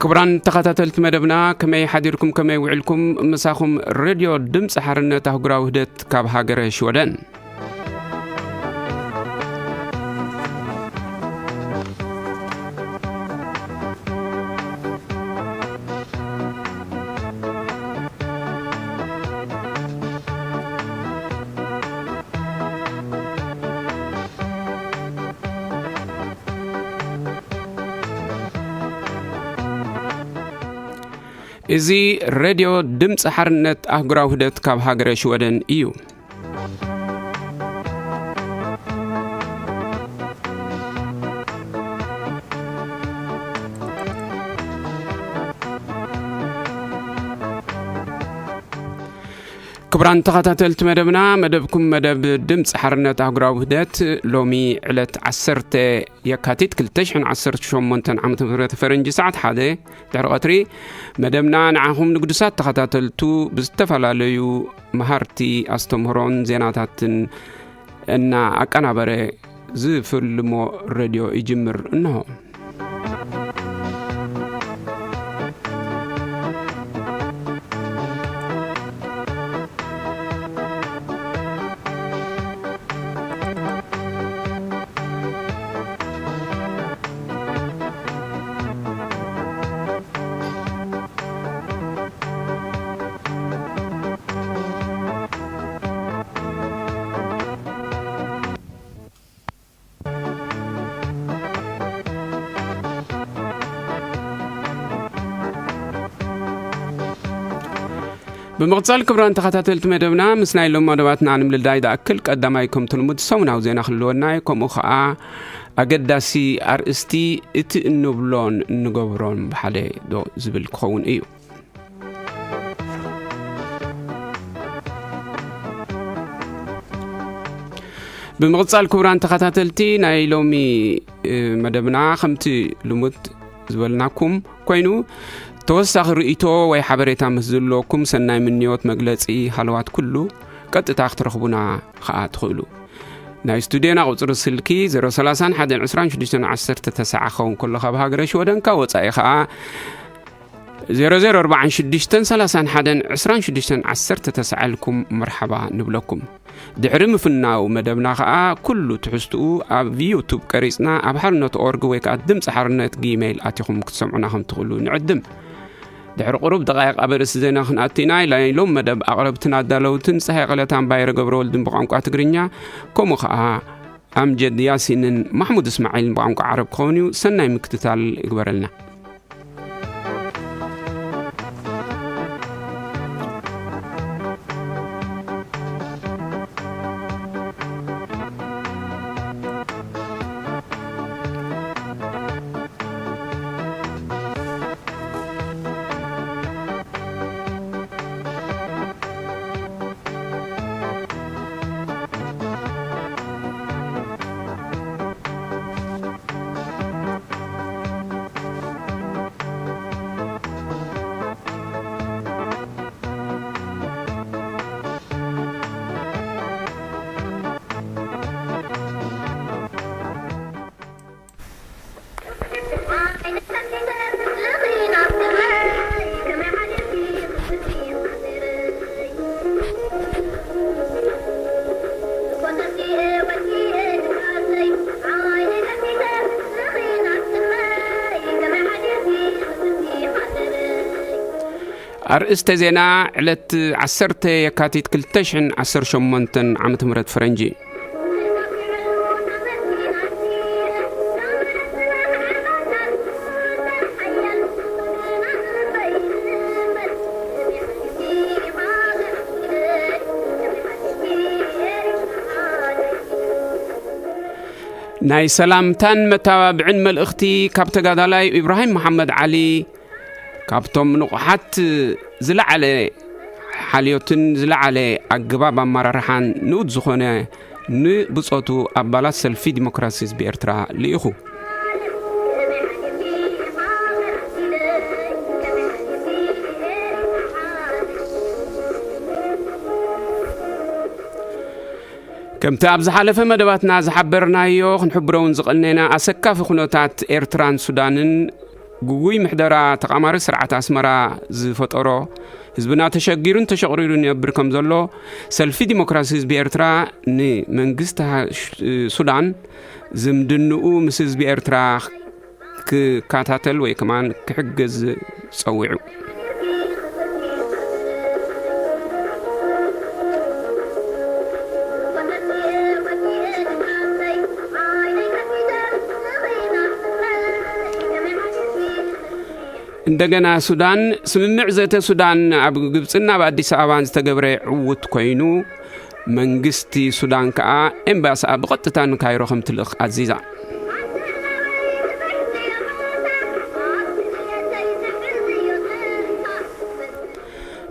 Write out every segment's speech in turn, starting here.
ክቡራን ተኸታተልቲ መደብና፣ ከመይ ሓዲርኩም፣ ከመይ ውዒልኩም? ምሳኹም ሬድዮ ድምፂ ሓርነት ኣህጉራዊ ውህደት ካብ ሃገረ ሽወደን። እዚ ሬድዮ ድምፂ ሓርነት ኣህጉራዊ ውህደት ካብ ሃገረ ሽወደን እዩ። ክቡራን ተኸታተልቲ መደብና፣ መደብኩም መደብ ድምፂ ሓርነት ኣህጉራዊ ውህደት ሎሚ ዕለት ዓሰርተ የካቲት ክልተ ሽሕን ዓሰርተ ሸሞንተን ዓመተ ምህረት ፈረንጂ ሰዓት ሓደ ድሕሪ ቀትሪ መደብና ንዓኹም ንግዱሳት ተኸታተልቱ ብዝተፈላለዩ መሃርቲ ኣስተምህሮን ዜናታትን እና ኣቀናበረ ዝፍልሞ ሬድዮ ይጅምር እንሆ። ብምቕጻል ክቡራን ተኸታተልቲ መደብና፣ ምስ ናይ ሎም መደባትና ንምልላይ ዝኣክል ቀዳማይ ከምቲ ልሙድ ሰሙናዊ ዜና ክህልወና እዩ። ከምኡ ኸኣ ኣገዳሲ ኣርእስቲ እቲ እንብሎን እንገብሮን ብሓደ ዶ ዝብል ክኸውን እዩ። ብምቕጻል ክቡራን ተኸታተልቲ ናይ ሎሚ፣ እ፣ መደብና ከምቲ ልሙድ ዝበልናኩም ኮይኑ፣ ተወሳኺ ርእይቶ ወይ ሓበሬታ ምስ ዘለኩም ሰናይ ምንዮት መግለጺ ሃለዋት ኩሉ ቀጥታ ክትረኽቡና ኸኣ ትኽእሉ። ናይ ስቱድዮና ቁጽሪ ስልኪ ዜሮ ሰላሳን ሓደን ዕስራን ሽዱሽተን ዓሰርተ ተስዓ ክኸውን ከሎ፣ ካብ ሃገረ ሽወደን፣ ካብ ወጻኢ ኸኣ ዜሮ ዜሮ ኣርባዓን ሽዱሽተን ሰላሳን ሓደን ዕስራን ሽዱሽተን ዓሰርተ ተስዓ ኢልኩም መርሓባ ንብለኩም። ድሕሪ ምፍናው መደብና ኸኣ ኩሉ ትሕዝትኡ ኣብ ዩቱብ ቀሪጽና ኣብ ሓርነት ኦርግ ወይ ከኣ ድምፂ ሓርነት ጊሜይል ኣቲኹም ክትሰምዑና ከም ትኽእሉ ንዕድም። ድሕሪ ቁሩብ ደቃይቕ ኣብ ርእሲ ዜና ክንኣቱ ኢና። ናይ ሎም መደብ ኣቕረብትን ኣዳለውትን ፀሃይ ቀለታን ባይረ ገብረወልድን ብቋንቋ ትግርኛ፣ ከምኡ ኸኣ ኣምጀድ ያሲንን ማሕሙድ እስማዒልን ብቋንቋ ዓረብ ክኸውን እዩ። ሰናይ ምክትታል ይግበረልና። ኣርእስተ ዜና፣ ዕለት ዓሰርተ የካቲት ክልተ ሽሕን ዓሰርተ ሸሞንተን ዓመተ ምህረት ፈረንጂ። ናይ ሰላምታን መተባብዕን መልእኽቲ ካብ ተጋዳላይ ኢብራሂም መሓመድ ዓሊ፣ ካብቶም ንቑሓት ዝለዓለ ሓልዮትን ዝለዓለ ኣገባብ ኣመራርሓን ንኡድ ዝኾነ ንብጾቱ ኣባላት ሰልፊ ዲሞክራሲ ህዝቢ ኤርትራ ልኢኹ። ከምቲ ኣብ ዝሓለፈ መደባትና ዝሓበርናዮ፣ ክንሕብሮ እውን ዝቐነና ኣሰካፊ ኩነታት ኤርትራን ሱዳንን ግጉይ ምሕደራ ተቓማሪ ስርዓት ኣስመራ ዝፈጠሮ፣ ህዝብና ተሸጊሩን ተሸቕሪሩን ይነብር ከም ዘሎ፣ ሰልፊ ዲሞክራሲ ህዝቢ ኤርትራ ንመንግስቲ ሃ- ሽ- ሱዳን ዝምድንኡ ምስ ህዝቢ ኤርትራ ክከታተል ወይ ከማን ክሕግዝ ጸዊዑ። እንደገና ሱዳን፣ ስምምዕ ዘተ ሱዳን ኣብ ግብጽን ኣብ ኣዲስ ኣበባን ዝተገብረ ዕውት ኮይኑ፣ መንግስቲ ሱዳን ከኣ ኤምባሲኣ ብቐጥታ ንካይሮ ከም ትልእኽ ኣዚዛ።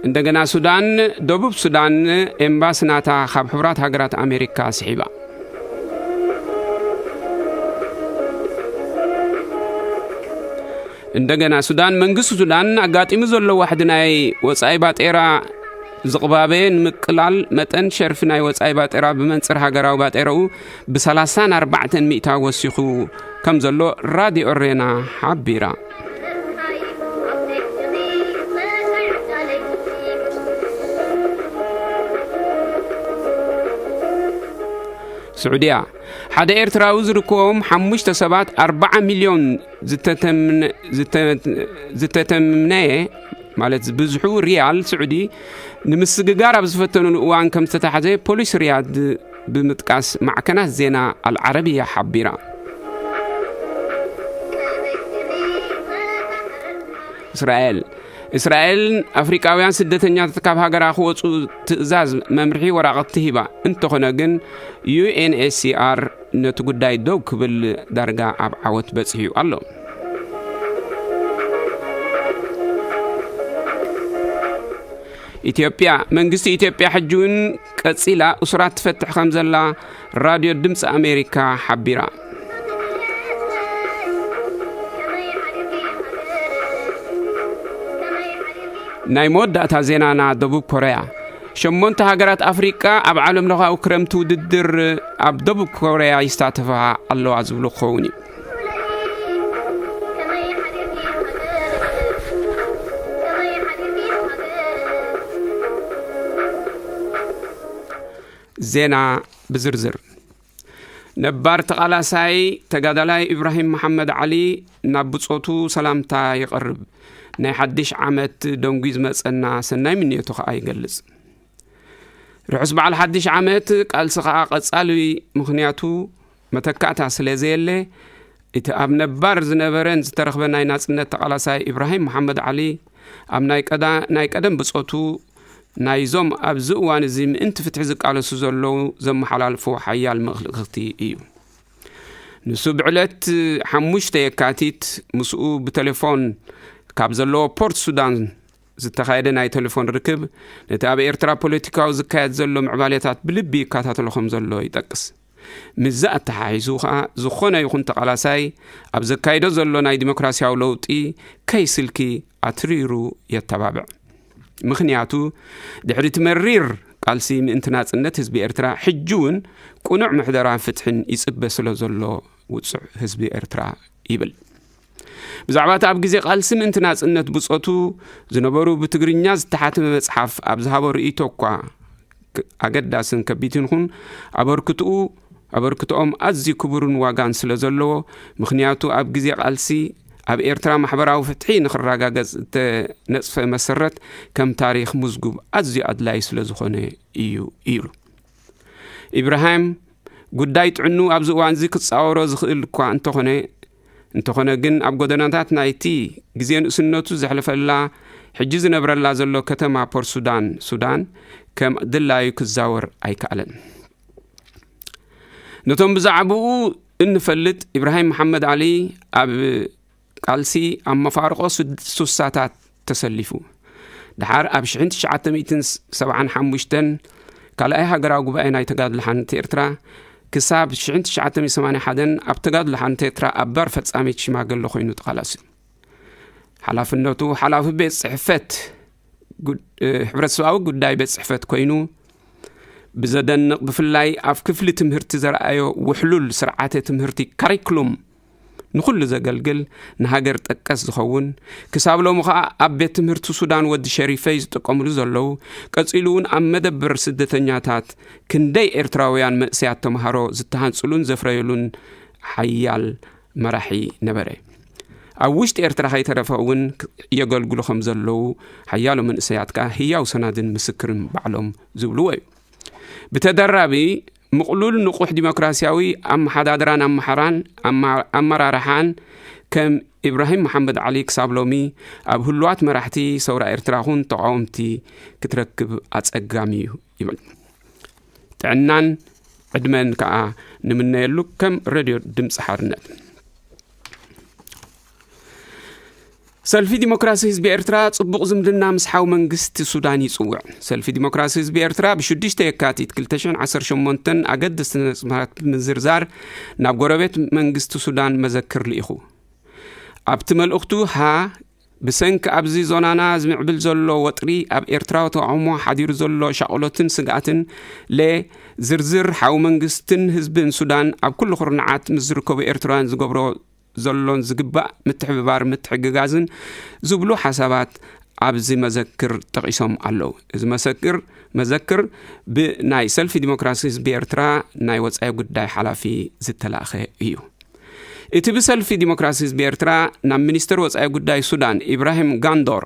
እንደገና ሱዳን፣ ደቡብ ሱዳን ኤምባሲ ናታ ካብ ሕቡራት ሃገራት ኣሜሪካ ስሒባ። እንደገና ሱዳን፣ መንግስቲ ሱዳን ኣጋጢሙ ዘሎ ዋሕዲ ናይ ወጻኢ ባጤራ ዝቕባበ ንምቅላል መጠን ሸርፊ ናይ ወጻኢ ባጤራ ብመንጽር ሃገራዊ ባጤራኡ ብ34 ሚእታ ወሲኹ ከም ዘሎ ራድዮ ሬና ሓቢራ። ስዑድያ፣ ሓደ ኤርትራዊ ዝርከቦም ሓሙሽተ ሰባት ኣርባዓ ሚልዮን ዝተተምነ- ዝተ- ዝተተምነየ ማለት ብዝሑ ሪያል ስዑዲ ንምስግጋር ኣብ ዝፈተኑሉ እዋን ከም ዝተታሕዘ ፖሊስ ሪያድ ብምጥቃስ ማዕከናት ዜና ኣልዓረብያ ሓቢራ። እስራኤል እስራኤል ኣፍሪቃውያን ስደተኛታት ካብ ሃገራ ክወፁ ትእዛዝ መምርሒ ወራቐት ትሂባ እንተኾነ ግን ዩ ኤን ኤች ሲ ኣር ነቲ ጉዳይ ደው ክብል ዳርጋ ኣብ ዓወት በፂሑ ኣሎ። ኢትዮጵያ መንግስቲ ኢትዮጵያ ሕጂ እውን ቀፂላ እሱራት ትፈትሕ ከም ዘላ ራድዮ ድምፂ ኣሜሪካ ሓቢራ። ናይ መወዳእታ ዜናና ደቡብ ኮርያ። ሸሞንተ ሃገራት ኣፍሪቃ ኣብ ዓለም ለኻዊ ክረምቲ ውድድር ኣብ ደቡብ ኮርያ ይሳተፋ ኣለዋ ዝብሉ ክኸውን እዩ። ዜና ብዝርዝር። ነባር ተቓላሳይ ተጋዳላይ ኢብራሂም መሓመድ ዓሊ ናብ ብጾቱ ሰላምታ የቕርብ። ናይ ሓድሽ ዓመት ደንጉ ዝመጸና ሰናይ ምንየቱ ከኣ ይገልጽ። ርሑስ በዓል ሓድሽ ዓመት፣ ቃልሲ ከኣ ቀጻሊ፣ ምኽንያቱ መተካእታ ስለ ዘየለ፣ እቲ ኣብ ነባር ዝነበረን ዝተረኽበ ናይ ናጽነት ተቓላሳይ ኢብራሂም መሓመድ ዓሊ ኣብ ናይ ቀዳ- ናይ ቀደም ብጾቱ ናይዞም ኣብዚ እዋን እዚ ምእንቲ ፍትሒ ዝቃለሱ ዘለዉ ዘመሓላልፎ ሓያል መልእኽቲ እዩ። ንሱ ብዕለት ሓሙሽተ የካቲት ምስኡ ብቴሌፎን ካብ ዘለዎ ፖርት ሱዳን ዝተኻየደ ናይ ቴሌፎን ርክብ ነቲ ኣብ ኤርትራ ፖለቲካዊ ዝካየድ ዘሎ ምዕባሌታት ብልቢ ይከታተሎ ከም ዘሎ ይጠቅስ። ምስዚ ኣተሓሒዙ ከኣ ዝኾነ ይኹን ተቓላሳይ ኣብ ዘካይዶ ዘሎ ናይ ዲሞክራሲያዊ ለውጢ ከይስልኪ ኣትሪሩ የተባብዕ። ምኽንያቱ ድሕሪ እቲ መሪር ቃልሲ ምእንቲ ናጽነት ህዝቢ ኤርትራ ሕጂ እውን ቅኑዕ ምሕደራን ፍትሕን ይጽበ ስለ ዘሎ ውጹዕ ህዝቢ ኤርትራ ይብል። ብዛዕባ እቲ ኣብ ግዜ ቃልሲ ምእንቲ ናጽነት ብጾቱ ዝነበሩ ብትግርኛ ዝተሓተመ መጽሓፍ ኣብ ዝሃቦ ርእይቶ እኳ ክ- ኣገዳስን ከቢትን ይኹን ኣበርክትኡ ኣበርክትኦም ኣዝዩ ክቡርን ዋጋን ስለ ዘለዎ፣ ምኽንያቱ ኣብ ግዜ ቃልሲ ኣብ ኤርትራ ማሕበራዊ ፍትሒ ንኽረጋገጽ ዝተነጽፈ መሰረት ከም ታሪኽ ምዝጉብ ኣዝዩ ኣድላዪ ስለ ዝኾነ እዩ ኢሉ። ኢብራሂም ጉዳይ ጥዕኑ ኣብዚ እዋን እዚ ክጻወሮ ዝኽእል እኳ እንተኾነ እንተኾነ ግን ኣብ ጎደናታት ናይቲ ግዜ ንእስነቱ ዘሕለፈላ ሕጂ ዝነብረላ ዘሎ ከተማ ፖርት ሱዳን ሱዳን ከም ድላዩ ክዛወር ኣይከኣለን። ነቶም ብዛዕባኡ እንፈልጥ ኢብራሂም መሓመድ ዓሊ ኣብ ቃልሲ ኣብ መፋርቆ ሱድ- ሱሳታት ተሰሊፉ። ድሓር ኣብ ሽሕን ትሽዓተ ሚእትን ሰብዓን ሓሙሽተን ካልኣይ ሃገራዊ ጉባኤ ናይ ተጋድሎ ሓርነት ኤርትራ ክሳብ ሽሕን ትሽዓተ ሚእትን ሰማንያን ሓደን ኣብ ተጋድሎ ሓርነት ኤርትራ ኣባር ፈጻሚት ሽማግለ ኮይኑ ተቓላሲ። ሓላፍነቱ ሓላፊ ቤት ጽሕፈት ጉድ- እ፣ ሕብረተሰባዊ ጉዳይ ቤት ጽሕፈት ኮይኑ ብዘደንቕ ብፍላይ ኣብ ክፍሊ ትምህርቲ ዘርኣዮ ውሕሉል ስርዓተ ትምህርቲ ካሪክሉም ንኹሉ ዘገልግል፣ ንሃገር ጠቀስ ዝኸውን፣ ክሳብ ሎሚ ኸኣ ኣብ ቤት ትምህርቲ ሱዳን ወዲ ሸሪፈይ ዝጥቀምሉ ዘለዉ፣ ቀጺሉ እውን ኣብ መደበር ስደተኛታት ክንደይ ኤርትራውያን መንእሰያት ተምሃሮ ዝተሃንጽሉን ዘፍረየሉን ሓያል መራሒ ነበረ። ኣብ ውሽጢ ኤርትራ ከይተረፈ እውን የገልግሉ ከም ዘለዉ ሓያሎ መንእሰያት ከኣ ህያው ሰናድን ምስክርን ባዕሎም ዝብልዎ እዩ። ብተደራቢ ምቕሉል ንቑሕ ዲሞክራሲያዊ ኣመሓዳድራን ኣመሓራን ኣማ- ኣመራርሓን ከም ኢብራሂም መሓመድ ዓሊ ክሳብ ሎሚ ኣብ ህሉዋት መራሕቲ ሰውራ ኤርትራ ኹን ተቓወምቲ ክትረክብ ኣጸጋሚ እዩ ይብል። ጥዕናን ዕድመን ከኣ ንምነየሉ ከም ሬድዮ ድምፂ ሓርነት። ሰልፊ ዲሞክራሲ ህዝቢ ኤርትራ ጽቡቕ ዝምድና ምስ ሓው መንግስቲ ሱዳን ይጽውዕ። ሰልፊ ዲሞክራሲ ህዝቢ ኤርትራ ብ ሽዱሽተ የካቲት ክልተ ሽሕን ዓሰርተ ሸሞንተን ኣገደስቲ ነጥብታት ብምዝርዛር ናብ ጎረቤት መንግስቲ ሱዳን መዘክር ልኢኹ። ኣብቲ መልእኽቱ ሃ ብሰንኪ ኣብዚ ዞናና ዝምዕብል ዘሎ ወጥሪ ኣብ ኤርትራ ተቓውሞ ሓዲሩ ዘሎ ሻቕሎትን ስግኣትን ለ ዝርዝር ሓው መንግስትን ህዝብን ሱዳን ኣብ ኩሉ ኩርናዓት ምስ ዝርከቡ ኤርትራውያን ዝገብሮ ዘሎን ዝግባእ ምትሕብባር ምትሕግጋዝን ዝብሉ ሓሳባት ኣብዚ መዘክር ጠቒሶም ኣለዉ። እዚ መሰክር መዘክር ብናይ ሰልፊ ዲሞክራሲ ህዝቢ ኤርትራ ናይ ወጻኢ ጉዳይ ሓላፊ ዝተላእኸ እዩ። እቲ ብሰልፊ ዲሞክራሲ ህዝቢ ኤርትራ ናብ ሚኒስትር ወጻኢ ጉዳይ ሱዳን ኢብራሂም ጋንዶር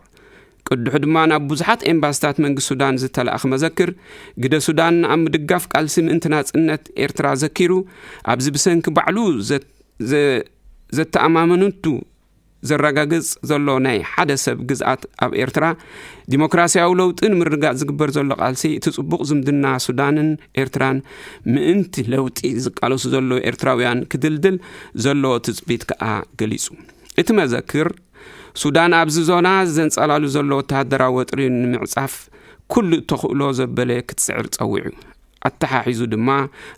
ቅድሑ ድማ ናብ ብዙሓት ኤምባስታት መንግስቲ ሱዳን ዝተላእኸ መዘክር ግደ ሱዳን ኣብ ምድጋፍ ቃልሲ ምእንቲ ናጽነት ኤርትራ ዘኪሩ ኣብዚ ብሰንኪ ባዕሉ ዘ- ዘ- ዘተኣማመነቱ ዘረጋግጽ ዘሎ ናይ ሓደ ሰብ ግዝኣት ኣብ ኤርትራ ዲሞክራሲያዊ ለውጢ ንምርግጋጽ ዝግበር ዘሎ ቃልሲ እቲ ጽቡቕ ዝምድና ሱዳንን ኤርትራን ምእንቲ ለውጢ ዝቃለሱ ዘለዉ ኤርትራውያን ክድልድል ዘለዎ ትጽቢት ከኣ ገሊጹ። እቲ መዘክር ሱዳን ኣብዚ ዞና ዘንጸላሉ ዘሎ ወተሃደራዊ ወጥሪ ንምዕጻፍ ኩሉ እተኽእሎ ዘበለ ክትጽዕር ጸዊዑ። ኣተሓሒዙ ድማ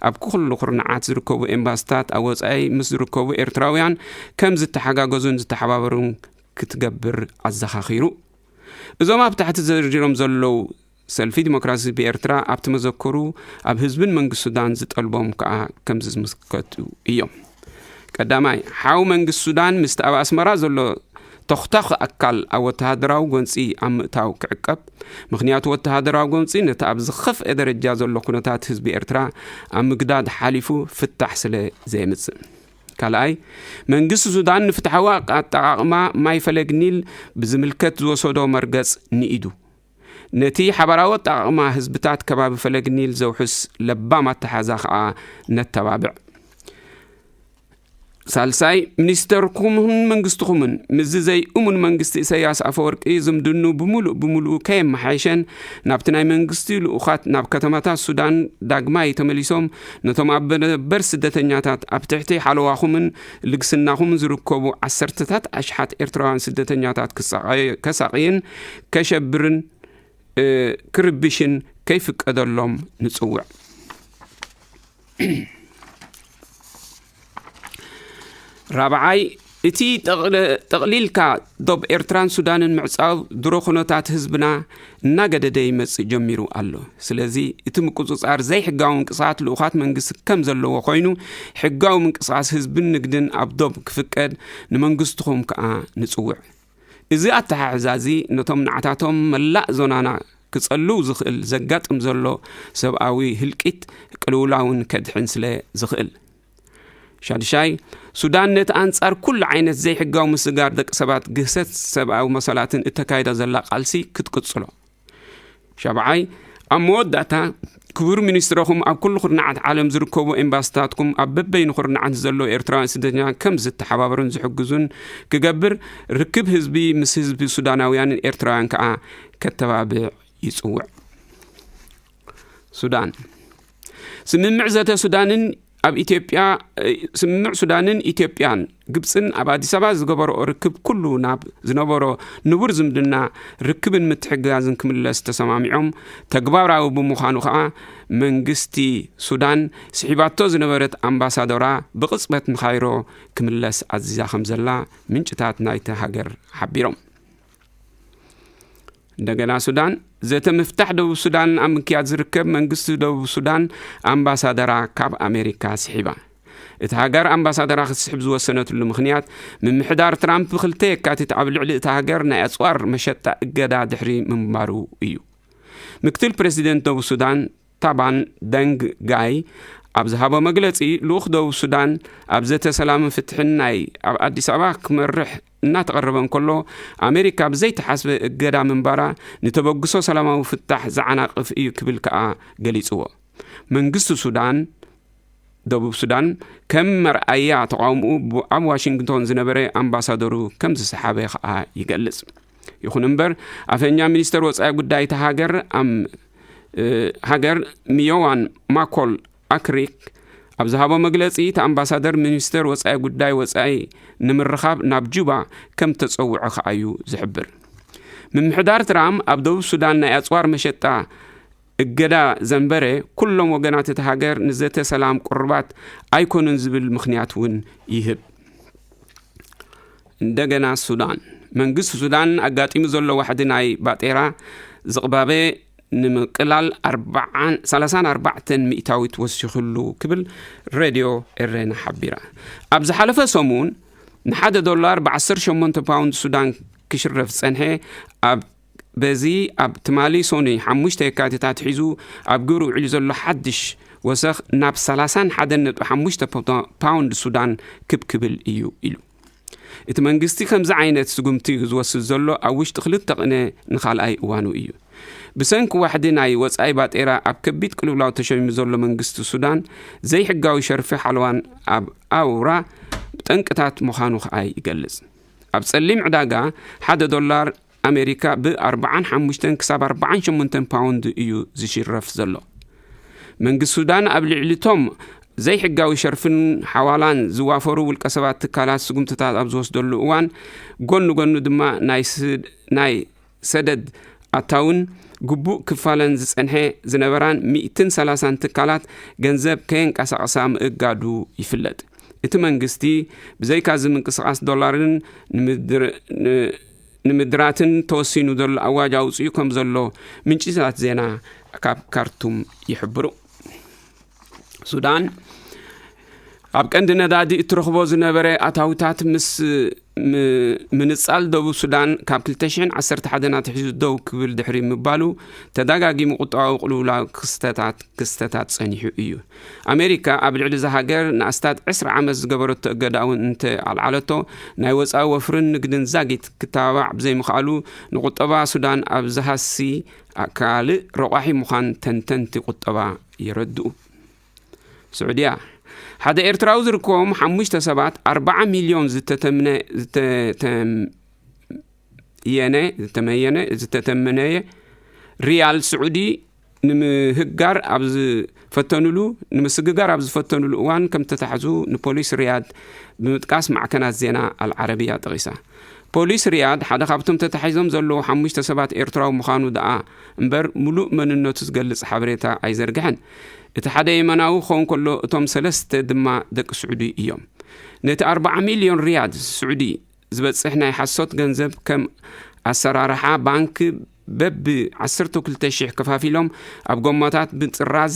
ኣብ ኩሉ ኩርናዓት ዝርከቡ ኤምባስታት ኣብ ወጻኢ ምስ ዝርከቡ ኤርትራውያን ከም ዝተሓጋገዙን ዝተሓባበሩን ክትገብር ኣዘኻኺሩ። እዞም ኣብ ታሕቲ ዘርዚሮም ዘለዉ ሰልፊ ዲሞክራሲ ብኤርትራ ኣብቲ መዘክሩ ኣብ ህዝብን መንግስቲ ሱዳን ዝጠልቦም ከኣ ከምዚ ዝምልከቱ እዮም። ቀዳማይ፣ ሓው መንግስቲ ሱዳን ምስቲ ኣብ ኣስመራ ዘሎ ተኽታኽ ኣካል ኣብ ወተሃደራዊ ጎንጺ ኣብ ምእታው ክዕቀብ። ምኽንያቱ ወተሃደራዊ ጎንጺ ነቲ ኣብ ዝኸፍአ ደረጃ ዘሎ ኩነታት ህዝቢ ኤርትራ ኣብ ምግዳድ ሓሊፉ ፍታሕ ስለ ዘየምጽእ። ካልኣይ፣ መንግስቲ ሱዳን ንፍትሓዊ ኣጠቓቕማ ማይ ፈለግ ኒል ብዝምልከት ዝወሰዶ መርገጽ ንኢዱ። ነቲ ሓባራዊ ኣጠቓቕማ ህዝብታት ከባቢ ፈለግ ኒል ዘውሕስ ለባም ኣተሓዛ ከኣ ነተባብዕ። ሳልሳይ፣ ሚኒስተርኩምን መንግስትኹምን ምስዚ ዘይእሙን መንግስቲ ኢሳያስ ኣፈወርቂ ዝምድኑ ብምሉእ ብምሉእ ከየመሓየሸን ናብቲ ናይ መንግስቲ ልኡኻት ናብ ከተማታት ሱዳን ዳግማይ ተመሊሶም ነቶም ኣብ መደበር ስደተኛታት ኣብ ትሕቲ ሓለዋኹምን ልግስናኹምን ዝርከቡ ዓሰርተታት ኣሽሓት ኤርትራውያን ስደተኛታት ክሳቐ- ከሳቕይን ከሸብርን እ፣ ክርብሽን ከይፍቀደሎም ንጽውዕ። ራብዓይ፣ እቲ ጠቕለ- ጠቕሊልካ ዶብ ኤርትራን ሱዳንን ምዕጻው ድሮ ኩነታት ህዝብና እናገደደ ይመጽእ ጀሚሩ ኣሎ። ስለዚ እቲ ምቁጽጻር ዘይሕጋዊ ምንቅስቓት ልኡኻት መንግስቲ ከም ዘለዎ ኮይኑ፣ ሕጋዊ ምንቅስቓስ ህዝብን ንግድን ኣብ ዶብ ክፍቀድ ንመንግስትኹም ከኣ ንጽውዕ። እዚ ኣተሓሕዛ እዚ ነቶም ንዓታቶም መላእ ዞናና ክጸልው ዝኽእል ዘጋጥም ዘሎ ሰብኣዊ ህልቂት ቅልውላውን ከድሕን ስለ ዝኽእል። ሻድሻይ፣ ሱዳን ነቲ ኣንጻር ኩሉ ዓይነት ዘይሕጋዊ ምስጋር ደቂ ሰባት፣ ግህሰት ሰብኣዊ መሰላትን እተካይዶ ዘላ ቃልሲ ክትቅጽሎ። ሻብዓይ፣ ኣብ መወዳእታ ክቡር ሚኒስትርኹም ኣብ ኩሉ ኩርናዓት ዓለም ዝርከቡ ኤምባስታትኩም ኣብ በበይኑ ኩርናዓት ዘለዉ ኤርትራውያን ስደተኛታት ከም ዝተሓባበሩን ዝሕግዙን ክገብር፣ ርክብ ህዝቢ ምስ ህዝቢ ሱዳናውያንን ኤርትራውያን ከኣ ከተባብዕ ይጽውዕ። ሱዳን። ስምምዕ ዘተ ሱዳንን ኣብ ኢትዮጵያ፣ ስምምዕ ሱዳንን ኢትዮጵያን ግብጽን ኣብ ኣዲስ ኣበባ ዝገበርኦ ርክብ ኩሉ ናብ ዝነበሮ ንቡር ዝምድና፣ ርክብን ምትሕግጋዝን ክምለስ ተሰማሚዖም። ተግባራዊ ብምዃኑ ከኣ መንግስቲ ሱዳን ስሒባቶ ዝነበረት ኣምባሳደራ ብቕጽበት ንካይሮ ክምለስ ኣዚዛ ከም ዘላ ምንጭታት ናይቲ ሃገር ሓቢሮም። እንደገና ሱዳን፣ ዘተ ምፍታሕ ደቡብ ሱዳን ኣብ ምክያድ ዝርከብ መንግስቲ ደቡብ ሱዳን ኣምባሳደራ ካብ ኣሜሪካ ስሒባ። እቲ ሃገር ኣምባሳደራ ክትስሕብ ዝወሰነትሉ ምኽንያት፣ ምምሕዳር ትራምፕ ብ2 የካቲት ኣብ ልዕሊ እታ ሃገር ናይ ኣጽዋር መሸጣ እገዳ ድሕሪ ምንባሩ እዩ። ምክትል ፕሬዚደንት ደቡብ ሱዳን ታባን ደንግ ጋይ ኣብ ዝሃቦ መግለጺ፣ ልኡኽ ደቡብ ሱዳን ኣብ ዘተ ሰላምን ፍትሕን ናይ ኣብ ኣዲስ ኣበባ ክመርሕ እናተቐረበ እንከሎ፣ ኣሜሪካ ብዘይተሓስበ እገዳ ምንባራ ንተበግሶ ሰላማዊ ፍታሕ ዝዓናቕፍ እዩ ክብል ከኣ ገሊጽዎ። መንግስቲ ሱዳን፣ ደቡብ ሱዳን ከም መርኣያ ተቓውምኡ ብ-፣ ኣብ ዋሽንግቶን ዝነበረ ኣምባሳደሩ ከም ዝሰሓበ ከኣ ይገልጽ። ይኹን እምበር፣ ኣፈኛ ሚኒስተር ወጻኢ ጉዳይ እታ ሃገር ኣም-፣ እ፣ ሃገር ሚዮዋን ማኮል ኣክሪክ ኣብ ዝሃቦ መግለጺ፣ እቲ ኣምባሳደር ሚኒስተር ወጻኢ ጉዳይ ወጻኢ ንምርኻብ ናብ ጁባ ከም ተጸውዐ ከኣ እዩ ዝሕብር። ምምሕዳር ትራምፕ ኣብ ደቡብ ሱዳን ናይ ኣጽዋር መሸጣ እገዳ ዘንበረ፣ ኩሎም ወገናት እታ ሃገር ንዘተ ሰላም ቅሩባት ኣይኮኑን ዝብል ምኽንያት እውን ይህብ። እንደገና ሱዳን። መንግስቲ ሱዳን ኣጋጢሙ ዘሎ ዋሕዲ ናይ ባጤራ ዝቕባበ ንምቅላል ኣርባዓን፣ ሰላሳን ኣርባዕተን ሚእታዊት ወሲኹሉ ክብል ሬድዮ ኤረና ሓቢራ። ኣብ ዝሓለፈ ሰሙን ንሓደ ዶላር ብ18 ፓውንድ ሱዳን ክሽረፍ ዝጸንሐ፣ ኣብ በዚ ኣብ ትማሊ ሶኒ ሓሙሽተ የካቲት ኣትሒዙ ኣብ ግብሪ ውዒሉ ዘሎ ሓድሽ ወሰኽ ናብ ሰላሳን ሓደን ነጥቢ ሓሙሽተ ፓውንድ ሱዳን ክብ ክብል እዩ ኢሉ። እቲ መንግስቲ ከምዚ ዓይነት ስጉምቲ ዝወስድ ዘሎ ኣብ ውሽጢ ክልተ ቅነ ንኻልኣይ እዋኑ እዩ። ብሰንኪ ዋሕዲ ናይ ወጻኢ ባጤራ ኣብ ከቢድ ቅልውላው ተሸሚሙ ዘሎ መንግስቲ ሱዳን፣ ዘይሕጋዊ ሸርፊ ሓለዋን ኣብ ኣውራ ጠንቅታት ምዃኑ ከኣ ይገልጽ። ኣብ ጸሊም ዕዳጋ ሓደ ዶላር ኣሜሪካ ብ ኣርባዓን ሓሙሽተን ክሳብ ኣርባዓን ሸሞንተን ፓውንድ እዩ ዝሽረፍ ዘሎ። መንግስቲ ሱዳን ኣብ ልዕሊቶም ዘይሕጋዊ ሸርፍን ሓዋላን ዝዋፈሩ ውልቀ ሰባት ትካላት ስጉምትታት ኣብ ዝወስደሉ እዋን፣ ጎኒ ጎኒ ድማ ናይ ስ-፣ ናይ ሰደድ ኣታውን ግቡእ ክፋለን ዝጸንሐ ዝነበራን ሚእትን ሰላሳን ትካላት ገንዘብ ከየንቀሳቐሳ ምእጋዱ ይፍለጥ። እቲ መንግስቲ ብዘይካዚ ምንቅስቓስ ዶላርን ንምድር-፣ ን-፣ ንምድራትን ተወሲኑ ዘሎ ኣዋጅ ኣውጺኡ ከም ዘሎ ምንጭታት ዜና ካብ ካርቱም ይሕብሩ። ሱዳን ኣብ ቀንዲ ነዳዲ እትረኽቦ ዝነበረ ኣታዊታት ምስ ም-፣ ምንጻል ደቡብ ሱዳን ካብ ክልተ ሽሕን ዓሰርተ ሓደን ኣትሒዙ ደው ክብል ድሕሪ ምባሉ፣ ተደጋጊሙ ቁጠባዊ ቅልውላው ክስተታት፣ ክስተታት ጸኒሑ እዩ። ኣሜሪካ ኣብ ልዕሊ እዛ ሃገር ንኣስታት ዕስራ ዓመት ዝገበረቶ እገዳ እውን እንተ ኣልዓለቶ፣ ናይ ወጻኢ ወፍርን ንግድን ዛጊት ክተባባዕ ብዘይምኽኣሉ፣ ንቁጠባ ሱዳን ኣብ ዝሃሲ ካልእ ረቋሒ ምዃን ተንተንቲ ቁጠባ የረድኡ። ስዑድያ፣ ሓደ ኤርትራዊ ዝርከቦም ሓሙሽተ ሰባት ኣርባዓ ሚልዮን ዝተተምነ-፣ ዝተተምየነ፣ ዝተመየነ፣ ዝተተመነየ ሪያል ስዑዲ ንምህጋር ኣብ ዝፈተኑሉ፣ ንምስግጋር ኣብ ዝፈተኑሉ እዋን ከም ተታሕዙ ንፖሊስ ሪያድ ብምጥቃስ ማዕከናት ዜና ኣልዓረብያ ጠቒሳ። ፖሊስ ሪያድ ሓደ ካብቶም ተታሒዞም ዘለዉ ሓሙሽተ ሰባት ኤርትራዊ ምዃኑ ደኣ እምበር፣ ምሉእ መንነቱ ዝገልጽ ሓበሬታ ኣይዘርግሐን። እቲ ሓደ የመናዊ ክኸውን ከሎ፣ እቶም ሰለስተ ድማ ደቂ ስዑዲ እዮም። ነቲ ኣርባዓ ሚልዮን ሪያድ ስዑዲ ዝበጽሕ ናይ ሓሶት ገንዘብ ከም ኣሰራርሓ ባንክ በብ ዓሰርተ ክልተ ሽሕ ከፋፊሎም ኣብ ጎማታት ብጥራዝ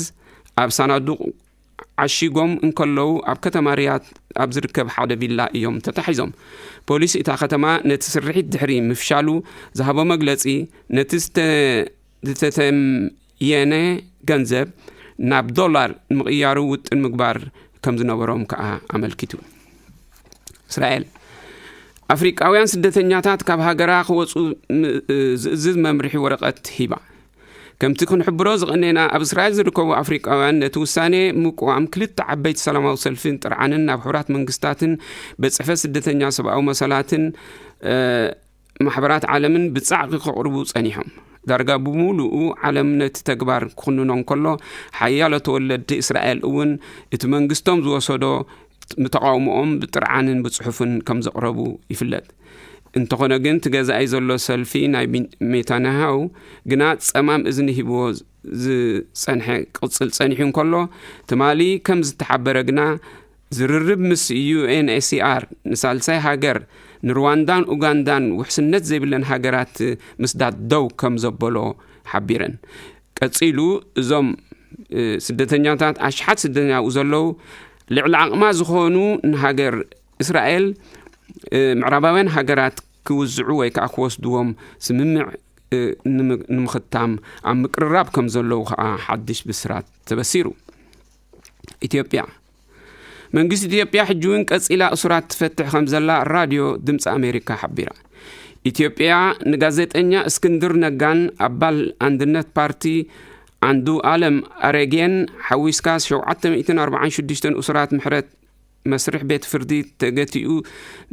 ኣብ ሳናዱቕ ዓሺጎም እንከለዉ፣ ኣብ ከተማ ሪያድ ኣብ ዝርከብ ሓደ ቪላ እዮም ተታሒዞም። ፖሊስ እታ ከተማ ነቲ ስርሒት ድሕሪ ምፍሻሉ ዝሃቦ መግለጺ፣ ነቲ ዝተ-፣ ዝተተምየነ ገንዘብ ናብ ዶላር ንምቕያሩ ውጥን ምግባር ከም ዝነበሮም ከኣ ኣመልኪቱ። እስራኤል፣ ኣፍሪቃውያን ስደተኛታት ካብ ሃገራ ክወጹ ም-፣ ዝእዝዝ መምርሒ ወረቐት ሂባ። ከምቲ ክንሕብሮ ዝቐነና፣ ኣብ እስራኤል ዝርከቡ ኣፍሪቃውያን ነቲ ውሳኔ ምቅዋም ክልተ ዓበይቲ ሰላማዊ ሰልፊን ጥርዓንን ናብ ሕቡራት መንግስታትን ቤት ጽሕፈት ስደተኛ ሰብኣዊ መሰላትን፣ እ፣ ማሕበራት ዓለምን ብጻዕቂ ከቕርቡ ጸኒሖም። ዳርጋ ብምሉኡ ዓለም ነቲ ተግባር ክኹንኖ እንከሎ፣ ሓያሎ ተወለድቲ እስራኤል እውን እቲ መንግስቶም ዝወሰዶ ምተቃውሞኦም ብጥርዓንን ብጽሑፍን ከም ዘቕረቡ ይፍለጥ። እንተኾነ ግን፣ እቲ ገዛኢ ዘሎ ሰልፊ ናይ ቢን-፣ ኔታንያሁ ግና ጸማም እዝኒ ሂብዎ ዝጸንሐ ቅጽል ጸኒሑ እንከሎ፣ ትማሊ ከም ዝተሓበረ ግና፣ ዝርርብ ምስ ዩ ኤን ኤች ሲ ኣር ንሳልሳይ ሃገር፣ ንሩዋንዳን ኡጋንዳን ውሕስነት ዘይብለን ሃገራት ምስዳድ ደው ከም ዘበሎ ሓቢረን። ቀጺሉ፣ እዞም፣ እ፣ ስደተኛታት፣ ኣሽሓት ስደተኛ ኣብኡ ዘለዉ፣ ልዕሊ ዓቕማ ዝኾኑ ንሃገር እስራኤል ምዕራባውያን ሃገራት ክውዝዑ ወይ ከዓ ክወስድዎም ስምምዕ ንምክታም ኣብ ምቅርራብ ከም ዘለዉ ከዓ ሓድሽ ብስራት ተበሲሩ። ኢትዮጵያ መንግስቲ ኢትዮጵያ ሕጂ እውን ቀጺላ እሱራት ትፈትሕ ከም ዘላ ራድዮ ድምፂ ኣሜሪካ ሓቢራ። ኢትዮጵያ ንጋዜጠኛ እስክንድር ነጋን ኣባል ኣንድነት ፓርቲ ኣንዱ ኣለም ኣረጌን ሓዊስካ ሸውዓተ ሚእትን ኣርባዓን ሽዱሽተን እሱራት ምሕረት መስርሕ ቤት ፍርዲ ተገቲኡ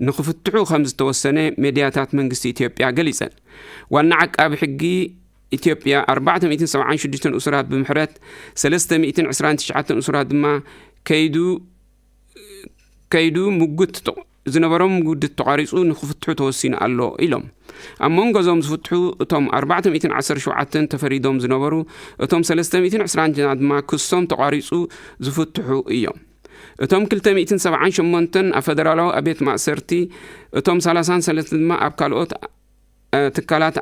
ንክፍትሑ ከም ዝተወሰነ ሜድያታት መንግስቲ ኢትዮጵያ ገሊጸን። ዋና ዓቃቢ ሕጊ ኢትዮጵያ ኣርባዕተ ሚእትን ሰብዓን ሽዱሽተን እሱራት ብምሕረት ሰለስተ ሚእትን ዕስራን ትሽዓተን እሱራት ድማ ከይዱ ከይዱ ምጉት ዝነበሮም ምጉት ተቋሪጹ ንክፍትሑ ተወሲኑ ኣሎ ኢሎም። ኣብ መንጎ እዞም ዝፍትሑ እቶም ኣርባዕተ ሚእትን ዓሰርተ ሸውዓተን ተፈሪዶም ዝነበሩ እቶም ሰለስተ ሚእትን ዕስራን ድማ ክሶም ተቋሪጹ ዝፍትሑ እዮም። እቶም ክልተ ሚእትን ሰብዓን ሸሞንተን ኣብ ፈደራላዊ ኣቤት ማእሰርቲ እቶም ሰላሳን ሰለስተ ድማ ኣብ ካልኦት ትካላት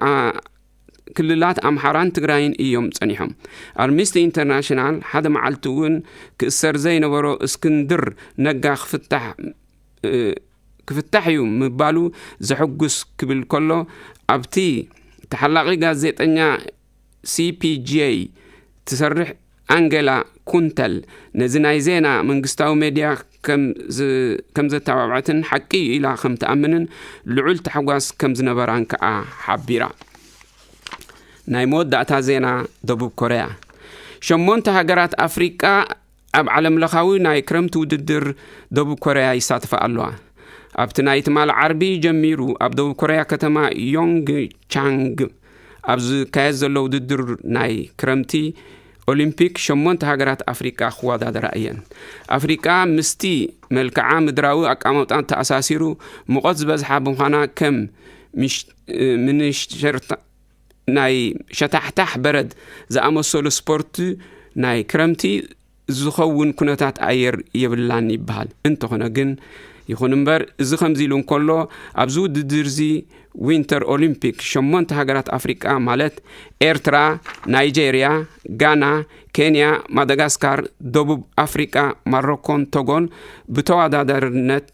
ክልላት ኣምሓራን ትግራይን እዮም ጸኒሖም። ኣምነስቲ ኢንተርናሽናል ሓደ መዓልቲ እውን ክእሰር ዘይነበሮ እስክንድር ነጋ ክፍታሕ ክፍታሕ እዩ ምባሉ ዘሐጉስ ክብል ከሎ ኣብቲ ተሓላቒ ጋዜጠኛ ሲፒጄ ትሰርሕ ኣንገላ ኩንተል ነዚ ናይ ዜና መንግስታዊ ሜድያ ከም ዘተባብዐትን ሓቂ እዩ ኢላ ከም ትኣምንን ልዑል ታሕጓስ ከም ዝነበራን ከኣ ሓቢራ። ናይ መወዳእታ ዜና ደቡብ ኮርያ። ሸሞንተ ሃገራት ኣፍሪቃ ኣብ ዓለምለኻዊ ናይ ክረምቲ ውድድር ደቡብ ኮርያ ይሳተፋ ኣለዋ። ኣብቲ ናይ ትማል ዓርቢ ጀሚሩ ኣብ ደቡብ ኮርያ ከተማ ዮንግ ቻንግ ኣብ ዝካየድ ዘሎ ውድድር ናይ ክረምቲ ኦሊምፒክ ሸሞንተ ሃገራት ኣፍሪቃ ክወዳደራ እየን። ኣፍሪቃ ምስቲ መልክዓ ምድራዊ ኣቀማምጣ ተኣሳሲሩ ሙቐት ዝበዝሓ ብምዃና ከም ምንሽርታ ናይ ሸታሕታሕ በረድ ዝኣመሰሉ ስፖርት ናይ ክረምቲ ዝኸውን ኩነታት ኣየር የብላን ይበሃል። እንተኾነ ግን ይኹን እምበር እዚ ከምዚ ኢሉ እንከሎ ኣብዚ ውድድር እዚ ዊንተር ኦሊምፒክ ሸሞንተ ሃገራት ኣፍሪቃ ማለት ኤርትራ፣ ናይጄርያ፣ ጋና፣ ኬንያ፣ ማዳጋስካር፣ ደቡብ ኣፍሪቃ፣ ማሮኮን ቶጎን ብተወዳዳርነት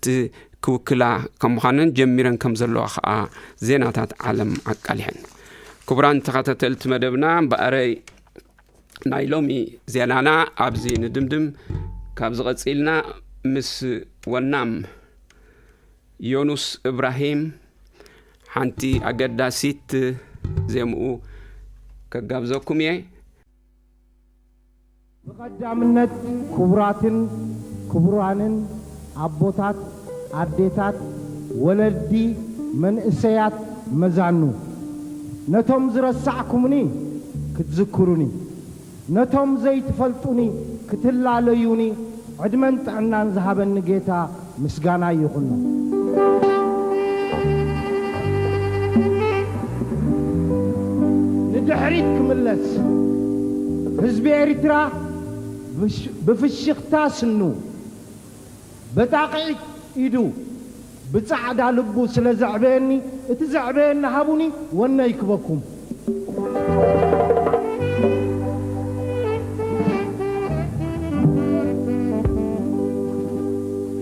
ክውክላ ከም ምዃነን ጀሚረን ከም ዘለዋ ከዓ ዜናታት ዓለም ኣቃሊሐን። ክቡራን ተኸታተልቲ መደብና እምበኣረይ ናይ ሎሚ ዜናና ኣብዚ ንድምድም። ካብ ዝቐጺልና ምስ ወናም ዮኑስ እብራሂም ሓንቲ ኣገዳሲት ዜምኡ ከጋብዘኩም እየ። ብቐዳምነት ክቡራትን ክቡራንን ኣቦታት፣ ኣዴታት፣ ወለዲ፣ መንእሰያት፣ መዛኑ፣ ነቶም ዝረሳዕኩምኒ ክትዝክሩኒ፣ ነቶም ዘይትፈልጡኒ ክትላለዩኒ ዕድመን ጥዕናን ዝሃበኒ ጌታ ምስጋና ይኹኖ። ንድሕሪት ክምለስ፣ ህዝቢ ኤርትራ ብሽ-፣ ብፍሽኽታ ስኑ፣ በጣቒዒት ኢዱ፣ ብጻዕዳ ልቡ ስለ ዘዕበየኒ፣ እቲ ዘዕበየኒ ሃቡኒ፣ ወነ ይክበኩም።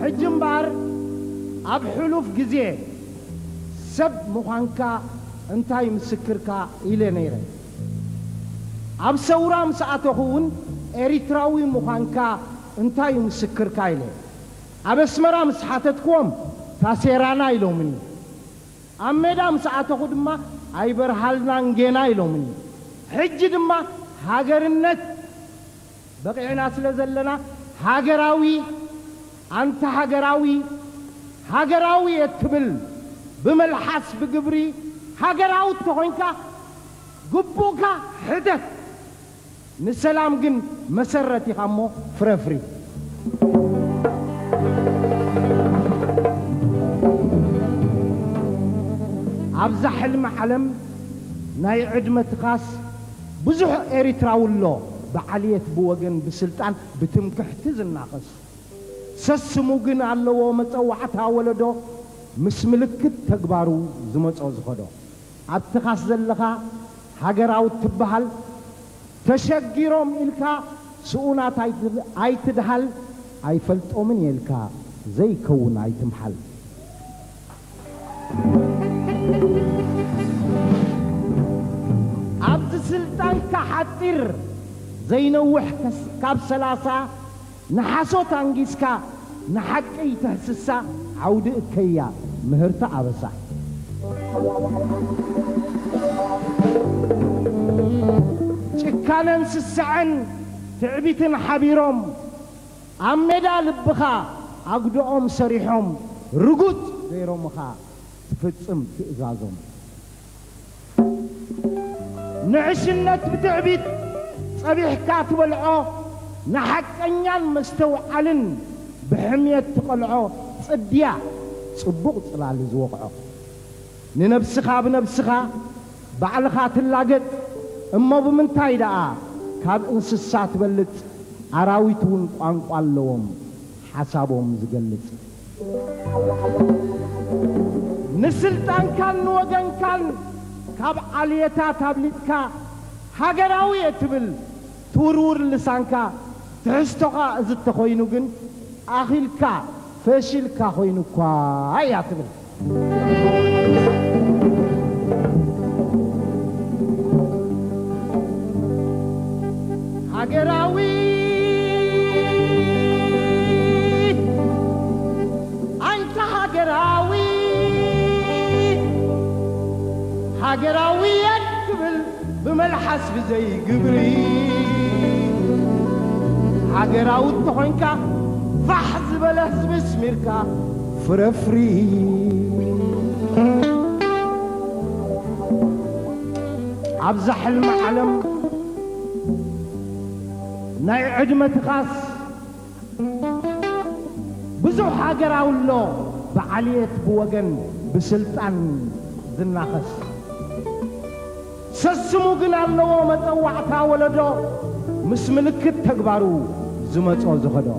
ሕጂ እምበኣር፣ ኣብ ሕሉፍ ግዜ፣ ሰብ ምዃንካ እንታይ ምስክርካ ኢለ ነይረ። ኣብ ሰውራ ምስ ኣተኹ እውን ኤሪትራዊ ምዃንካ እንታይ ምስክርካ ኢለ። ኣብ ኣስመራ ምስ ሓተትክዎም ታሴራና ኢሎምኒ። ኣብ ሜዳ ምስ ኣተኹ ድማ ኣይበርሃልናን ጌና ኢሎምኒ። ሕጂ ድማ ሃገርነት በቒዕና ስለ ዘለና፣ ሃገራዊ፣ ኣንታ ሃገራዊ፣ ሃገራዊ እየ ትብል፣ ብመልሓስ ብግብሪ ሃገራዊ እንተኾይንካ፣ ግቡእካ ሕተት። ንሰላም ግን መሰረት ኢኻ እሞ ፍረፍሪ። ኣብዛ ሕልሚ ዓለም ናይ ዕድመ ትኻስ ብዙሕ ኤሪትራዊ ኣሎ፣ ብዓልየት ብወገን ብስልጣን ብትምክሕቲ ዝናኸስ። ሰስሙ ግን ኣለዎ መጸዋዕታ ወለዶ ምስ ምልክት ተግባሩ ዝመጾ ዝኸዶ። ኣብ ትኻስ ዘለኻ ሃገራዊ ትበሃል፣ ተሸጊሮም ኢልካ ስኡናት ኣይት-፣ ኣይትድሃል፣ ኣይፈልጦምን እየ ኢልካ ዘይከውን ኣይትምሓል። ኣብዚ ስልጣንካ ሓጺር ዘይነውሕ ከስ-፣ ካብ ሰላሳ ንሓሶት ኣንጊስካ ንሓቂ ይትሕስሳ ዓውዲ እከያ ምህርቲ ኣበሳ። ጭካነን ስስዐን ትዕቢትን ሓቢሮም ኣብ ሜዳ ልብኻ ኣጉድኦም ሰሪሖም ርጉጽ ገይሮምኻ ትፍጽም ትእዛዞም። ንዕሽነት ብትዕቢት ጸቢሕካ ትበልዖ፣ ንሓቀኛን መስተውዓልን ብሕምየት ትቐልዖ፣ ጽድያ ጽቡቕ ጽላል ዝወቕዖ። ንነብስኻ ብነብስኻ ባዕልኻ ትላገጽ፣ እሞ ብምንታይ ደኣ ካብ እንስሳ ትበልጽ? ኣራዊት እውን ቋንቋ ኣለዎም ሓሳቦም ዝገልጽ። ንስልጣንካን ንወገንካን ካብ ዓልየታት ኣብሊጽካ ሃገራዊ እየ ትብል ትውርውር ልሳንካ። ትሕዝቶኻ እዚ እንተኾይኑ ግን ኣኺልካ ፈሺልካ ኮይኑ እኳ እያ ትብል። ሃገራዊ፣ ኣንታ ሃገራዊ፣ ሃገራዊ እየ ትብል ብመልሓስ ብዘይ ግብሪ። ሃገራዊ እንተኾይንካ ፋሕ ዝበለ ህዝቢ ስሚርካ ፍረፍሪ። ኣብዛ ሕልሚ ዓለም ናይ ዕድመትኻስ ብዙሕ ሃገራዊ ኣሎ ብዓልየት ብወገን ብስልጣን ዝናኸስ። ሰስሙ ግን ኣለዎ መጸዋዕታ ወለዶ ምስ ምልክት ተግባሩ ዝመጾ ዝኸዶ።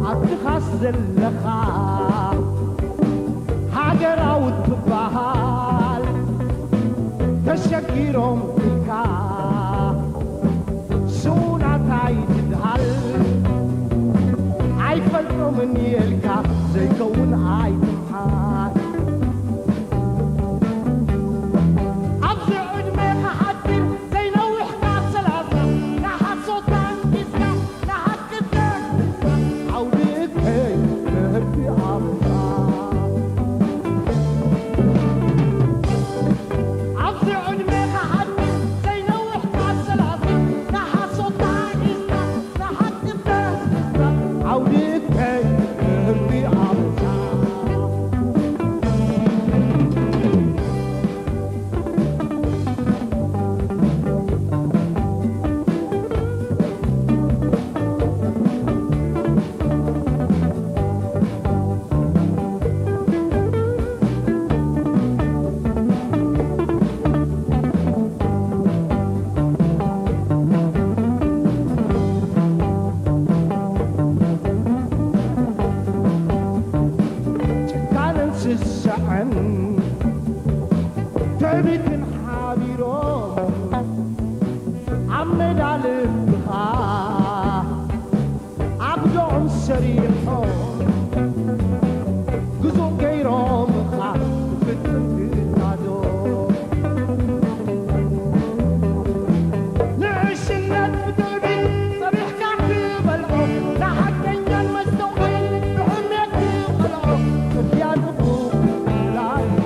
ኣብቲ ኻስ ዘለኻ ሃገራዊ ትበሃል ተሸጊሮም ኢልካ ስውናታይ ትድሃል ኣይፈልጦምን የልካ ዘይከውን ኣይትምሓል። ኣብዚ ዕድሜኻ ሓጺር ዘይነውሕ ካብ ሰላሳ ንሓሶት ኣንጊስካ ንሓቂ ደቅስካ ዓውዲ እከይ ምህርቲ ኣምጻ። ኣብዚ ዕድሜኻ ሓጺር ዘይነውሕ ካብ ሰላሳ ንሓሶት ኣንጊስካ ንሓቂ ደቅስካ ዓውዲ እከይ ምህርቲ ኣምጻ። ጭካነን ስስዐን ትዕቢትን ሓቢሮም ኣብ ሜዳ ልብኻ ኣጉዶኦም ሰሪሖም ግዙእ ገይሮምኻ ትፍጽም ትእዛዞም። ንዕሽነት ብትዕቢት ጸቢሕካ ትበልዖ፣ ንሓቀኛን መስተውዓልን ብሕምየት ትቐልዖ፣ ጽድያ ጽቡቕ ላይኖ።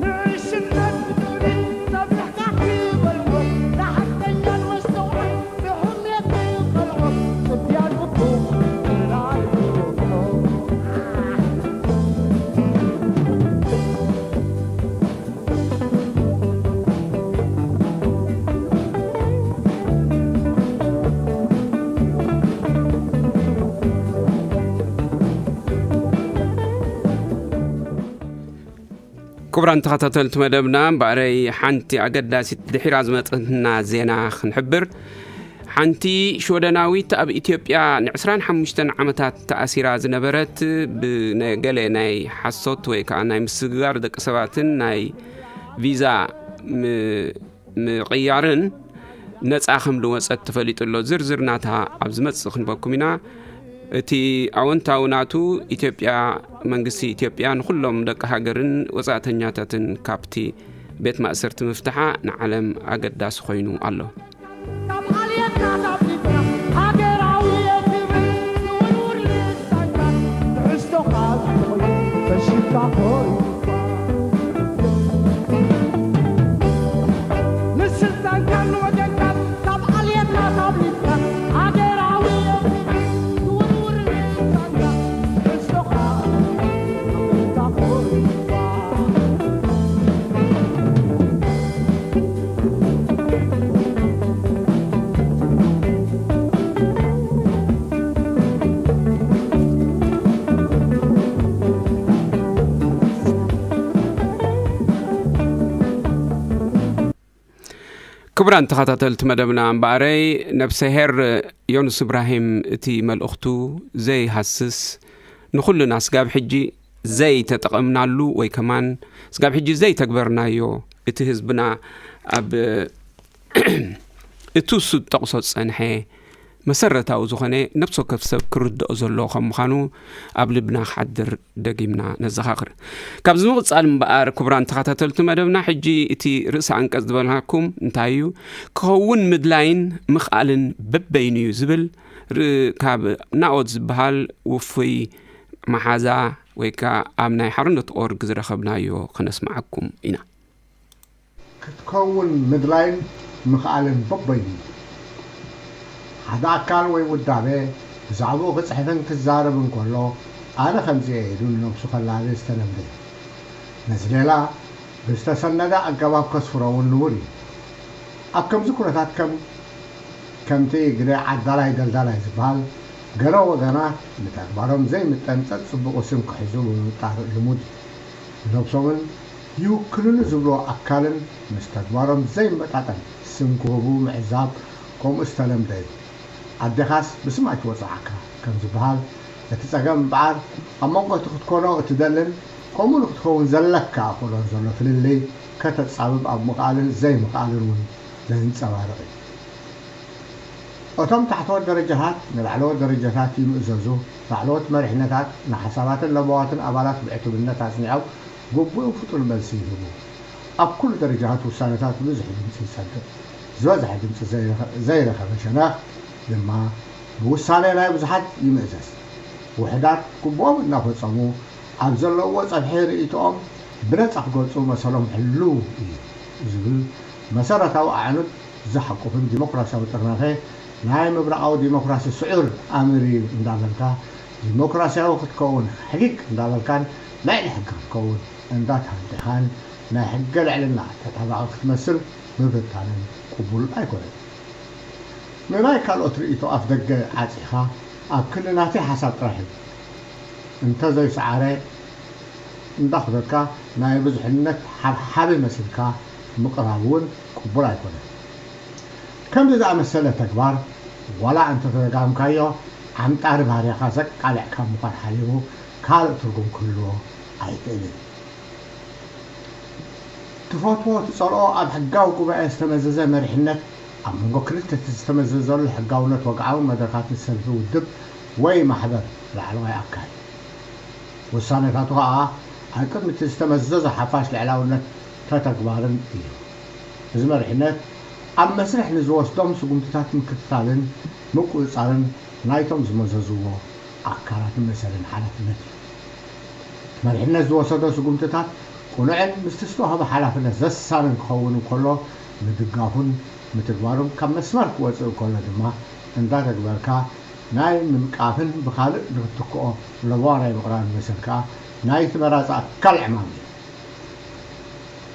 ንዕሽነት ብትዕቢት ጸቢሕካ ትበልዖ፣ ንሓቀኛን መስተውዓልን ክቡራን ተኸታተልቲ መደብና፣ እምበኣረይ ሓንቲ ኣገዳሲት ድሒራ ዝመጸትና ዜና ክንሕብር። ሓንቲ ሽወደናዊት ኣብ ኢትዮጵያ ን ዕስራን ሓሙሽተን ዓመታት ተኣሲራ ዝነበረት፣ ብገለ ናይ ሓሶት ወይ ከዓ ናይ ምስግጋር ደቂ ሰባትን ናይ ቪዛ ም-፣ ምቕያርን ነጻ ከም ዝወጸት ተፈሊጡ ኣሎ። ዝርዝር ናታ ኣብ ዝመጽእ ክንበኩም ኢና። እቲ ኣወንታዊ ናቱ፣ ኢትዮጵያ፣ መንግስቲ ኢትዮጵያ ንኹሎም ደቂ ሃገርን ወጻእተኛታትን ካብቲ ቤት ማእሰርቲ ምፍትሓ ንዓለም ኣገዳሲ ኮይኑ ኣሎ። ክቡራን ተኸታተልቲ መደብና፣ እምበኣረይ ነብሰሄር ዮኑስ እብራሂም እቲ መልእኽቱ ዘይሃስስ፣ ንኹልና ስጋብ ሕጂ ዘይተጠቐምናሉ ወይ ከማን ስጋብ ሕጂ ዘይተግበርናዮ፣ እቲ ህዝብና ኣብ እቱ እሱ ጠቕሶ ዝጸንሐ መሰረታዊ ዝኾነ ነብሲ ወከፍ ሰብ ክርድኦ ዘለዎ ከም ምዃኑ ኣብ ልብና ክሓድር ደጊምና ነዘኻኽር። ካብዚ ምቕጻል እምበኣር፣ ክቡራን ተኸታተልቲ መደብና፣ ሕጂ እቲ ርእሰ ኣንቀጽ ዝበልናኩም እንታይ እዩ? ክኸውን ምድላይን ምኽኣልን በበይኑ እዩ ዝብል ር-፣ ካብ ናኦድ ዝበሃል ውፉይ መሓዛ ወይ ከኣ ኣብ ናይ ሓርነት ኦርግ ዝረኸብናዮ ከነስምዓኩም ኢና። ክትከውን ምድላይን ምኽኣልን በበይኑ እዩ። ሓደ ኣካል ወይ ውዳበ ብዛዕባኡ ክጽሕፍን ክዛረብ እንከሎ፣ ኣነ ከምዚ'የ ኢሉ ንነብሱ ከላሊ ዝተለምደ እዩ። ነዚ ሌላ ብዝተሰነደ ኣገባብ ከስፍሮ እውን ንቡር እዩ። ኣብ ከምዚ ኩነታት ከም ከምቲ ግደ ዓዳላይ ደልዳላይ ዝበሃል፣ ገለ ወገናት ንተግባሮም ዘይምጠን ጸጽቡቑ ስም ክሕዙ ብምጣር ልሙድ እዩ። ንነብሶምን ይውክሉኒ ዝብልዎ ኣካልን ምስ ተግባሮም ዘይመጣጠን ስም ክህቡ ምዕዛብ ከምኡ ዝተለምደ እዩ። ኣዴኻስ ብስም ኣይትወጽዓካ ከም ዝበሃል፣ እቲ ጸገም እምበኣር ኣብ መንጎ እቲ ክትኮኖ እትደልን ከምኡ ንክትኸውን ዘለካ ኣኽእሎን ዘሎ ፍልልይ ከተጻብብ ኣብ ምኽኣልን ዘይምኽኣልን እውን ዘንጸባርቕ እዩ። እቶም ታሕተዎት ደረጃታት ንላዕለዎት ደረጃታት ይምእዘዙ። ላዕለዎት መሪሕነታት ንሓሳባትን ለበዋትን ኣባላት ብዕቱብነት ኣጽኒዖም ግቡእ ፍጡን መልሲ ይህቡ። ኣብ ኩሉ ደረጃታት ውሳነታት ብብዙሕ ድምጺ ይጸድቕ። ዝበዝሐ ድምጺ ዘይረኸ-፣ ዘይረኸበ ሸነኽ ድማ ብውሳነ ናይ ብዙሓት ይምእዘዝ። ውሑዳት ግቡኦም እናፈጸሙ ኣብ ዘለውዎ ጸፍሒ ርእይቶኦም ብነጻ ክገልጹ መሰሎም ሕሉው እዩ ዝብል መሰረታዊ ኣዕኑድ ዝሓቁፍን ዲሞክራሲያዊ ጥርናፈ ናይ ምብራቓዊ ዲሞክራሲ ስዑር ኣምር እዩ እንዳበልካ፣ ዲሞክራሲያዊ ክትከውን ሕጊግ እንዳበልካን ልዕሊ ሕጊ ክትከውን እንዳተሃንደኻን ናይ ሕገ ልዕልና ተጣባቒ ክትመስል ምፍታንን ቅቡል ኣይኮነን። ንናይ ካልኦት ርእይቶ ኣፍ ደገ ዓጺኻ ኣብ ክንዲ ናተይ ሓሳብ ጥራሕ እንተዘይሰዓረ እንዳኽበድካ ናይ ብዙሕነት ሓብሓቢ መሲልካ ምቕራብ እውን ቅቡል ኣይኮነን። ከምዚ ዝኣመሰለ ተግባር ዋላ እንተተደጋምካዮ ዓምጣሪ ባህርያኻ ዘቃልዕካ ምዃን ሓሊፉ ካልእ ትርጉም ክህልዎ ኣይክእልን። ትፈትዎ ትጸልኦ ኣብ ሕጋዊ ጉባኤ ዝተመዘዘ መሪሕነት ኣብ መንጎ ክልተ እቲ ዝተመዘዘሉ ሕጋውነት ወግዓዊ መድረኻት ሰልፊ ውድብ ወይ ማሕበር ላዕለዋይ ኣካል። ውሳነታቱ ኸኣ ኣብ ቅድሚ እቲ ዝተመዘዘ ሓፋሽ ልዕላውነት ተተግባርን እዩ። እዚ መሪሕነት ኣብ መስርሕ ንዝወስዶም ስጉምትታት ምክትታልን ምቁጽጻርን ናይቶም ዝመዘዝዎ ኣካላት መሰልን ሓላፍነት እዩ። መሪሕነት ዝወሰዶ ስጉምትታት ቅኑዕን ምስቲ ዝተዋህቦ ሓላፍነት ዘሳንን ክኸውን እንከሎ፣ ምድጋፉን ምትግባሩን ካብ መስመር ክወጽእ እንከሎ ድማ እንዳተግበርካ ናይ ምንቃፍን ብኻልእ ንክትክኦ ለበዋ ናይ ምቕራብን መሰል ከኣ ናይቲ መራጺ ኣካል ዕማም እዩ።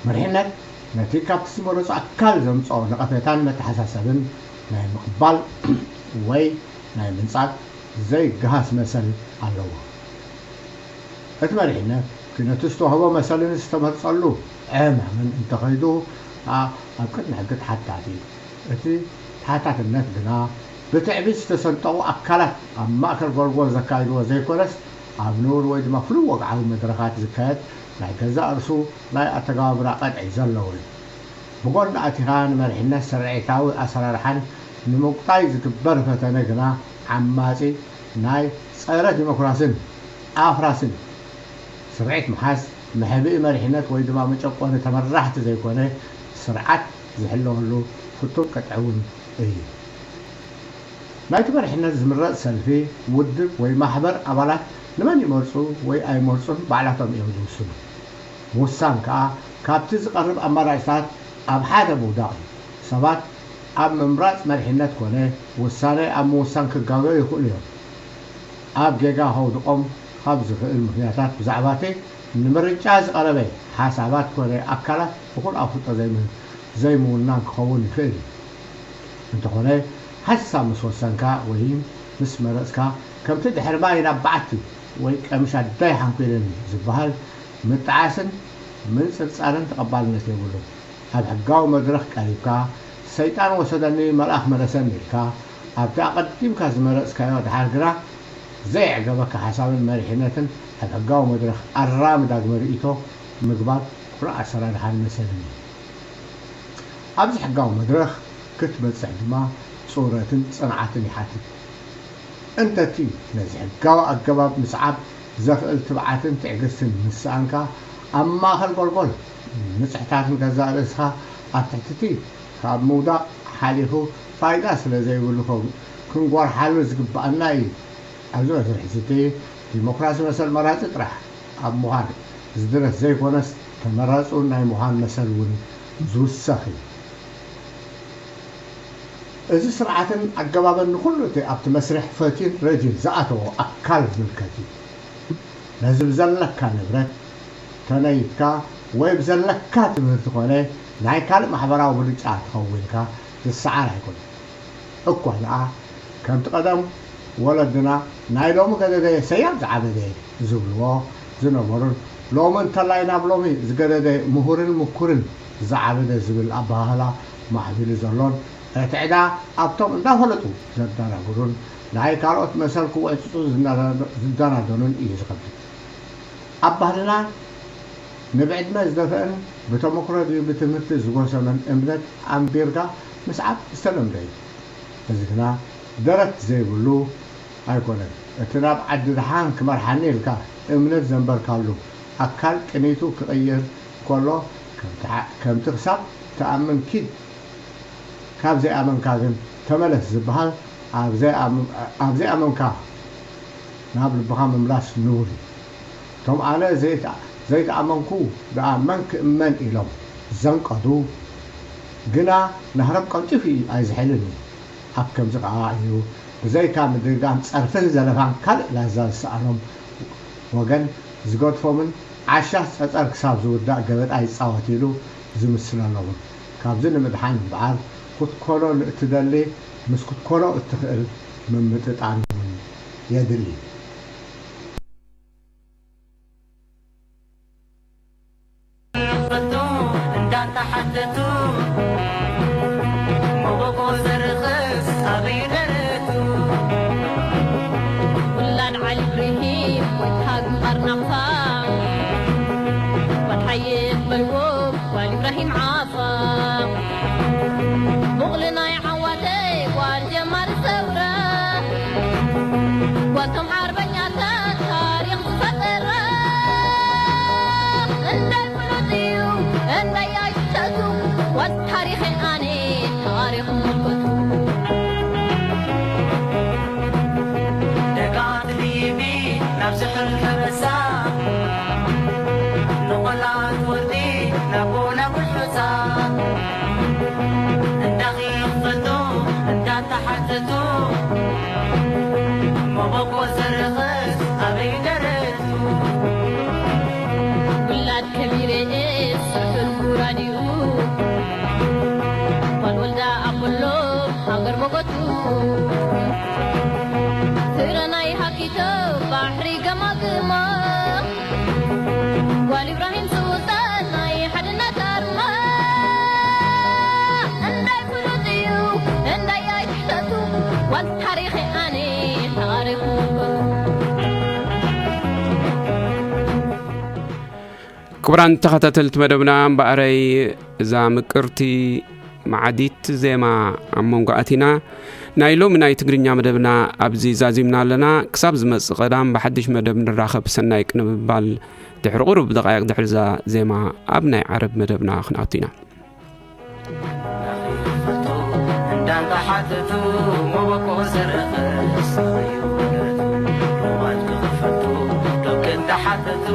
መሪሕነት ነቲ ካብቲ ዝመረጾ ኣካል ዘምጽኦ ነቐፌታን መተሓሳሰብን ናይ ምቕባል ወይ ናይ ምንጻግ ዘይገሃስ መሰል ኣለዎ። እቲ መሪሕነት ነቲ ዝተዋህቦ መሰልን ዝተመርጸሉ ዕማምን እንተኸይዱ፣ ኣብ ቅድሚ ሕጊ ተሓታቲ እዩ። እቲ ተሓታትነት ግና ብትዕቢት ዝተሰንጠቑ ኣካላት ኣብ ማእከል ጎልጎል ዘካይድዎ ዘይኮነስ፣ ኣብ ንቡር ወይ ድማ ፍሉይ ወግዓዊ መድረኻት ዝካየድ ናይ ገዛእ ርእሱ ናይ ኣተገባብራ ቀጥዒ ዘለዎ እዩ። ብጎኒ ኣቲኻ ንመሪሕነት ስርዒታዊ ኣሰራርሓን ንምቁጣይ ዝግበር ፈተነ ግና ዓማጺ ናይ ጸረ ዲሞክራስን ኣፍራስን እዩ። ስርዒት ምሓዝ መሕብኢ መሪሕነት ወይ ድማ መጨቆኒ ተመራሕቲ ዘይኮነ ስርዓት ዝሕለወሉ ፍቱን ቅጥዒ እውን እዩ። ናይቲ መሪሕነት ዝምረጽ ሰልፊ፣ ውድብ ወይ ማሕበር ኣባላት ንመን ይመርጹ ወይ ኣይመርጹን ባዕላቶም እዮም ዝውስኑ። ምውሳን ከኣ ካብቲ ዝቐርብ ኣማራጭታት ኣብ ሓደ ምውዳቕ እዩ። ሰባት ኣብ ምምራጽ መሪሕነት ኮነ ውሳነ ኣብ ምውሳን ክጋገዩ ይኽእሉ እዮም። ኣብ ጌጋ ከውድቖም ካብ ዝኽእል ምኽንያታት ብዛዕባ እቲ ንምርጫ ዝቐረበ ሓሳባት ኮነ ኣካላት እኹል ኣፍልጦ ዘይም-፣ ዘይምውናን ክኸውን ይኽእል እዩ። እንተኾነ፣ ሓንሳብ ምስ ወሰንካ ወይ ምስ መረጽካ፣ ከምቲ ድሕሪ ማይ ናብ በዓቲ ወይ ቀምሽ ኣደይ ሓንኲለኒ ዝበሃል፣ ምጥዓስን ምንጽርጻርን ተቐባልነት የብሉን። ኣብ ሕጋዊ መድረኽ ቀሪብካ፣ "ሰይጣን ወሰደኒ፣ መልኣኽ መለሰኒ" ኢልካ፣ ኣብቲ ኣቐዲምካ ዝመረጽካዮ ድሓር ግና ዘየዕገበካ ሓሳብን መሪሕነትን ኣብ ሕጋዊ መድረኽ ኣራሚ ዳግመ ርእይቶ ምግባር ቅኑዕ ኣሰራርሓን መሰልን እዩ። ኣብዚ ሕጋዊ መድረኽ ክትበጽሕ ድማ ጽውረትን ጽንዓትን ይሓትት። እንተቲ ነዚ ሕጋዊ ኣገባብ ምስዓብ ዘኽእል ትብዓትን ትዕግስትን ምስ ሰኣንካ፣ ኣብ ማእከል ጎልጎል ንጽሕታትን ገዛእ ርእስኻ ኣብ ትሕቲ እቲ ካብ ምውዳቕ ሓሊፉ ፋይዳ ስለ ዘይብሉ፣ ክንጎርሓሉ ዝግብኣና እዩ። ኣብዚ መስርሕ እዚ እቲ ዲሞክራሲ መሰል መራጺ ጥራሕ ኣብ ምዃን ዝድረት ዘይኮነስ፣ ተመራጺ እውን ናይ ምዃን መሰል እውን ዝውሰኽ እዩ። እዚ ስርዓትን ኣገባብን ንኹሉ እቲ ኣብቲ መስርሕ ፈትዩን ረድዩን ዝኣተዎ ኣካል ዝምልከት እዩ። ነዚ ብዘለካ ንብረት ተነይፍካ ወይ ብዘለካ ትምህርቲ ኮነ ናይ ካልእ ማሕበራዊ ብልጫ ተኸዊልካ ዝሰዓር ኣይኮነን። እኳ ደኣ ከምቲ ቀደም ወለድና ናይ ሎሚ ገደደ ሰያብ ዝዓበደ ዝብልዎ ዝነበሩን፣ ሎሚ እንተላይ ናብ ሎሚ ዝገደደ ምሁርን ምኩርን ዝዓበደ ዝብል ኣበሃህላ ማዕቢሉ ዘሎን፣ እቲ ዕዳ ኣብቶም እንዳፈለጡ ዘደናግሩን ናይ ካልኦት መሰል ክውዕጽጹ ዝናዳ-፣ ዝደናደኑን እዩ ዝኸብድ። ኣብ ባህልና ንብዕድመ ዝደፍአን ብተመክሮ ድዩ ብትምህርቲ ዝጎሰመን እምነት ኣንቢርካ ምስዓብ ዝተለምደ እዩ። እዚ ግና ደረት ዘይብሉ ኣይኮነን። እቲ ናብ ዓዲ ደሓን ክመርሓኒ ኢልካ እምነት ዘንበርካሉ ኣካል ቅኒቱ ክቕይር ከሎ፣ ከምቲ ሓ-፣ ከምቲ ክሳብ ትኣምን ኪድ፣ ካብ ዘይኣመንካ ግን ተመለስ ዝበሃል፣ ኣብ ዘይኣም-፣ ኣብ ዘይኣመንካ ናብ ልብኻ ምምላስ ንቡር እዩ። እቶም ኣነ ዘይተ-፣ ዘይተኣመንኩ ደኣ መን ክእመን ኢሎም ዘንቀዱ ግና ናህሮም ቀልጢፉ እዩ ኣይዝሕልን እዩ። ኣብ ከምዚ ከኣ እዩ ብዘይካ ምድግጋም ጸርፍን ዘለፋን ካልእ ላዛ ዝሰኣኖም ወገን ዝገድፎምን ዓሻ ጸጸር ክሳብ ዝውዳእ ገበጣ ይጻወት ኢሉ ዝምስለሎምን። ካብዚ ንምድሓን እምበኣር፣ ክትኮኖ ንእትደሊ ምስ ክትኮኖ እትኽእል ምምጥጣን እውን የድሊ። እንዳተሓተቱ መጎጎ ዘርኽስ ኣበይ ደረቱ? ውላድ ዓሊ ኢብራሂም ወይ ግንባር ናቕፋ፣ ጓል ሓየት በልዎ ጓል ኢብራሂም ዓፋ፣ ቡቕሊ ናይ ዓዋተይ ጓል ጀማሪ ሰውራ፣ ጓልቶም ዓርበኛታት ታሪኽ ዝፈጠራ፣ እንደ ፍሉጥ እዩ እንደ ኣይትሸቱ፣ ጓል ታሪኸይ ኣነ ታሪኽ ምልከቱ። ደጋ ትሊቢ ናብ ስሑል ከበሳ፣ ንቆላ ትወርዲ ናብ ጎላ ጉልሑሳ፣ እንዳኺ ክቡራን ተኸታተልቲ መደብና፣ እምበኣረይ እዛ ምቅርቲ መዓዲት ዜማ ኣብ መንጎ ኣቲና፣ ናይ ሎሚ ናይ ትግርኛ መደብና ኣብዚ ዛዚምና ኣለና። ክሳብ ዝመጽእ ቀዳም ብሓድሽ መደብ ንራኸብ። ሰናይ ቅንብባል። ድሕሪ ቁሩብ ደቃይቕ ድሕሪ እዛ ዜማ ኣብ ናይ ዓረብ መደብና ክንኣቱ ኢና። እንዳተሓተቱ መበቆ ዘረኸ ሰብዩ ሮማት ክኸፈቱ ዶክ እንዳሓተቱ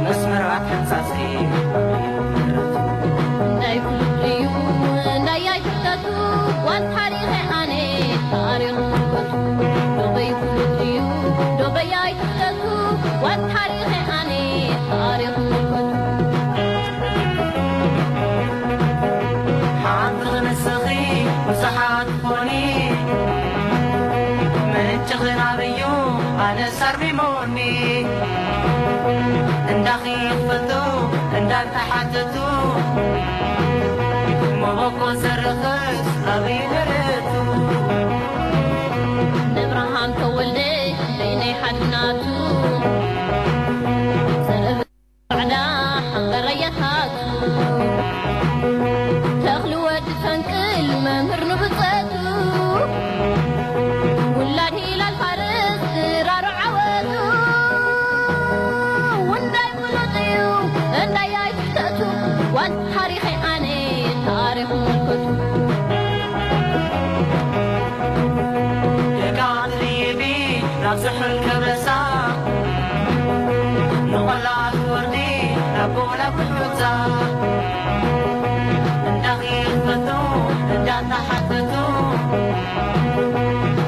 መስመራት ሕንጻጽኪ እንዳይ ኩሉ እዩ እንዳይ ኣይትከቱ ዋን ታሪኸ ኣነ ታሪኽ ምልከቱ ዶበይ ኩሉ እዩ ዶበይ ኣይትከቱ ዋን ታሪኸ ኣነ ታሪኽ ምልከቱ ሓንቲ ክንስኺ ብዙሓት ኮኒ ምንጭኺ ናበዩ ኣነ ሰርሚሞኒ እንዳኺ ክፈቱ እንዳተሓተቱ መበቆ ዘርኽስ ኣበይ ደረቱ ንብርሃን ተወልደ በይነይ ሓድናቱ ጻዕዳ ሓንበረያታቱ ተኽሊ ወዲ ፈንቅል መምህር ንብጸቱ ውላድ ሂላል ፋርስ ድራሩ ዓወቱ ውንዳይ ፍሉጥ እዩ እንዳይ ኣይትተቱ ዋን ታሪኸይ ኣነ ታሪኽ ምልከቱ ደቃ ትሪቢ ናብ ዝሑል ከበሳ ንቆላ ትወርዲ ናብ ጎላ ብሑዛ እንዳኺ ፈቱ እንዳተሓተቱ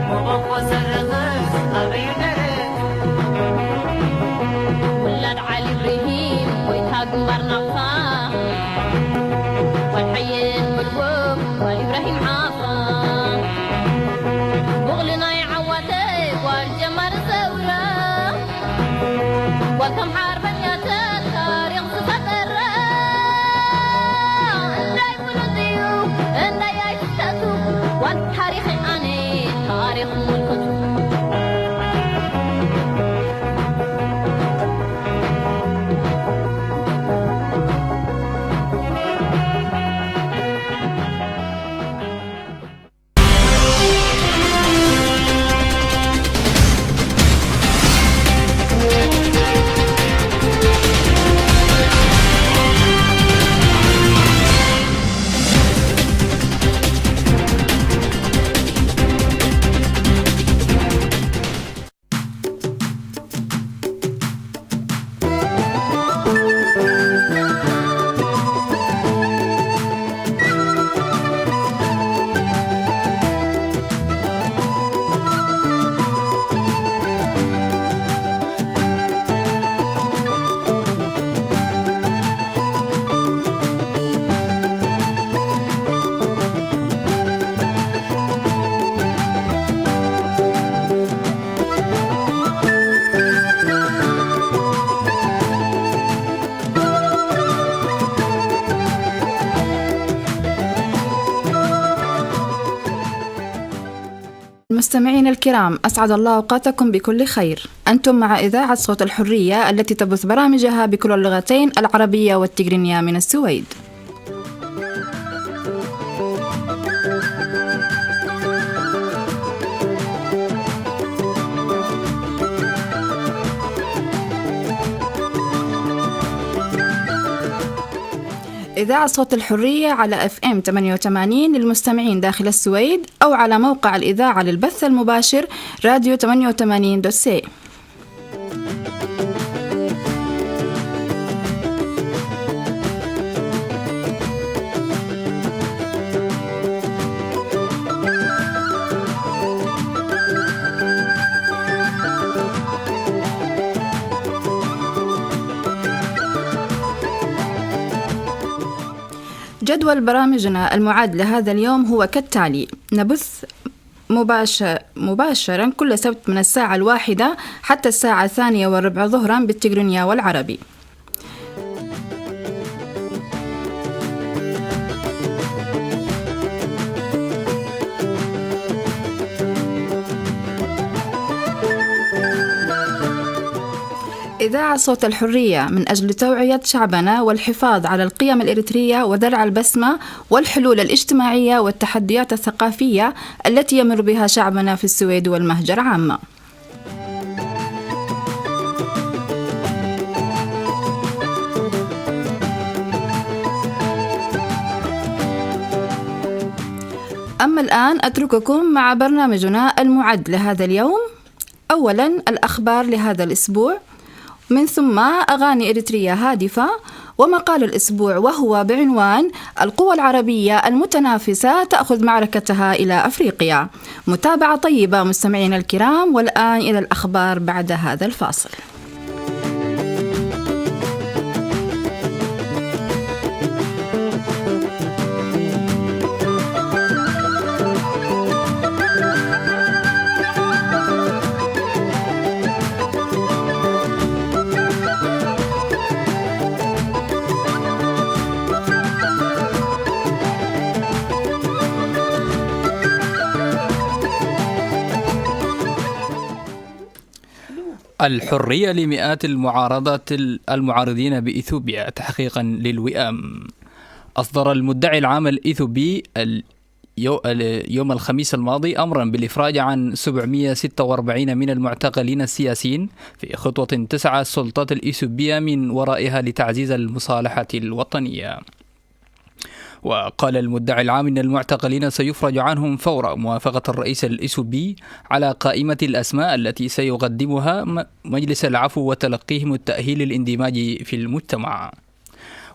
መበቆ ዘርኽስ ኣበዩ ደረቱ ውላድ ዓሊ ኢብራሂም ጎይታ ግንባር ናቕፋ ጓል ሓየት ብልጎ ጓል ኢብራሂም ዓፋ ቡቕሊ ናይ ዓዋተ ጓል ጀማሪ ሰውራ ጓል ከም ሓርበኛተን ታሪኽ ዝፈጠረ እንዳይ ፍሉጥ እዩ እንዳይ ኣይትተቱ ዋን ታሪኸይ ኣነ ታሪኽ ምልከቱ المستمعين الكرام، أسعد الله أوقاتكم بكل خير. أنتم مع إذاعة صوت الحرية التي تبث برامجها بكل اللغتين العربية والتجرينية من السويد. إذاعة صوت الحرية على إف إم ثمانية وثمانين للمستمعين داخل السويد، أو على موقع الإذاعة للبث المباشر راديو ثمانية وثمانين دوت سي. جدول برامجنا المعد لهذا اليوم هو كالتالي: نبث مباشر مباشرا كل سبت من الساعة الواحدة حتى الساعة الثانية والربع ظهرا بالتجرينيا والعربي. إذاعة صوت الحرية من أجل توعية شعبنا والحفاظ على القيم الإريترية ودرع البسمة والحلول الاجتماعية والتحديات الثقافية التي يمر بها شعبنا في السويد والمهجر عامة. أما الآن أترككم مع برنامجنا المعد لهذا اليوم. أولاً، الأخبار لهذا الأسبوع، من ثم أغاني إريترية هادفة، ومقال الأسبوع وهو بعنوان: القوى العربية المتنافسة تأخذ معركتها إلى أفريقيا. متابعة طيبة مستمعينا الكرام، والآن إلى الأخبار بعد هذا الفاصل. الحرية لمئات المعارضة المعارضين بإثيوبيا تحقيقا للوئام. أصدر المدعي العام الإثيوبي ال- يو- ال- يوم الخميس الماضي أمرا بالإفراج عن سبعمية وستة وأربعين من المعتقلين السياسيين في خطوة تسعى السلطات الإثيوبية من ورائها لتعزيز المصالحة الوطنية. وقال المدعي العام إن المعتقلين سيفرج عنهم فور موافقة الرئيس الإثيوبي على قائمة الأسماء التي سيقدمها م- مجلس العفو وتلقيهم التأهيل للاندماج في المجتمع.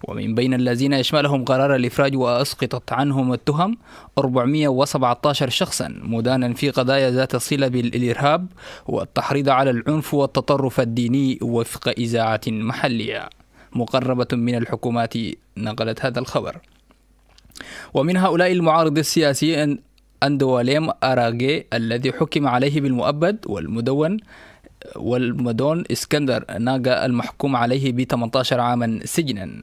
ومن بين الذين يشملهم قرار الإفراج وأسقطت عنهم التهم أربعمية وسبعتاشر شخصا مدانا في قضايا ذات صلة بالإرهاب والتحريض على العنف والتطرف الديني وفق إذاعة محلية مقربة من الحكومات نقلت هذا الخبر. ومن هؤلاء المعارض السياسي أن- أندواليم أراغي الذي حكم عليه بالمؤبد، والمدون والمدون إسكندر ناغا المحكوم عليه ب ثمانية عشر عاما سجنا.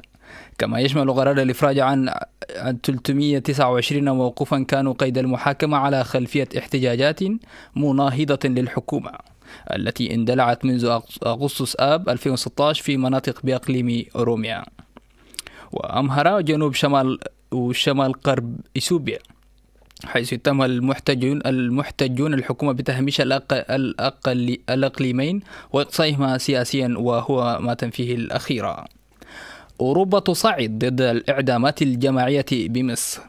كما يشمل قرار الإفراج عن عن ثلاثمية وتسعة وعشرين موقوفا كانوا قيد المحاكمة على خلفية احتجاجات مناهضة للحكومة التي اندلعت منذ أغ- أغسطس آب ألفين وستة عشر في مناطق بإقليم أوروميا وأمهرا جنوب شمال وشمال غرب إثيوبيا، حيث اتهم المحتجون المحتجون الحكومة بتهميش الأق- الأقل الإقليمين وإقصائهما سياسيا، وهو ما تنفيه الأخيرة. أوروبا تصعد ضد الإعدامات الجماعية بمصر.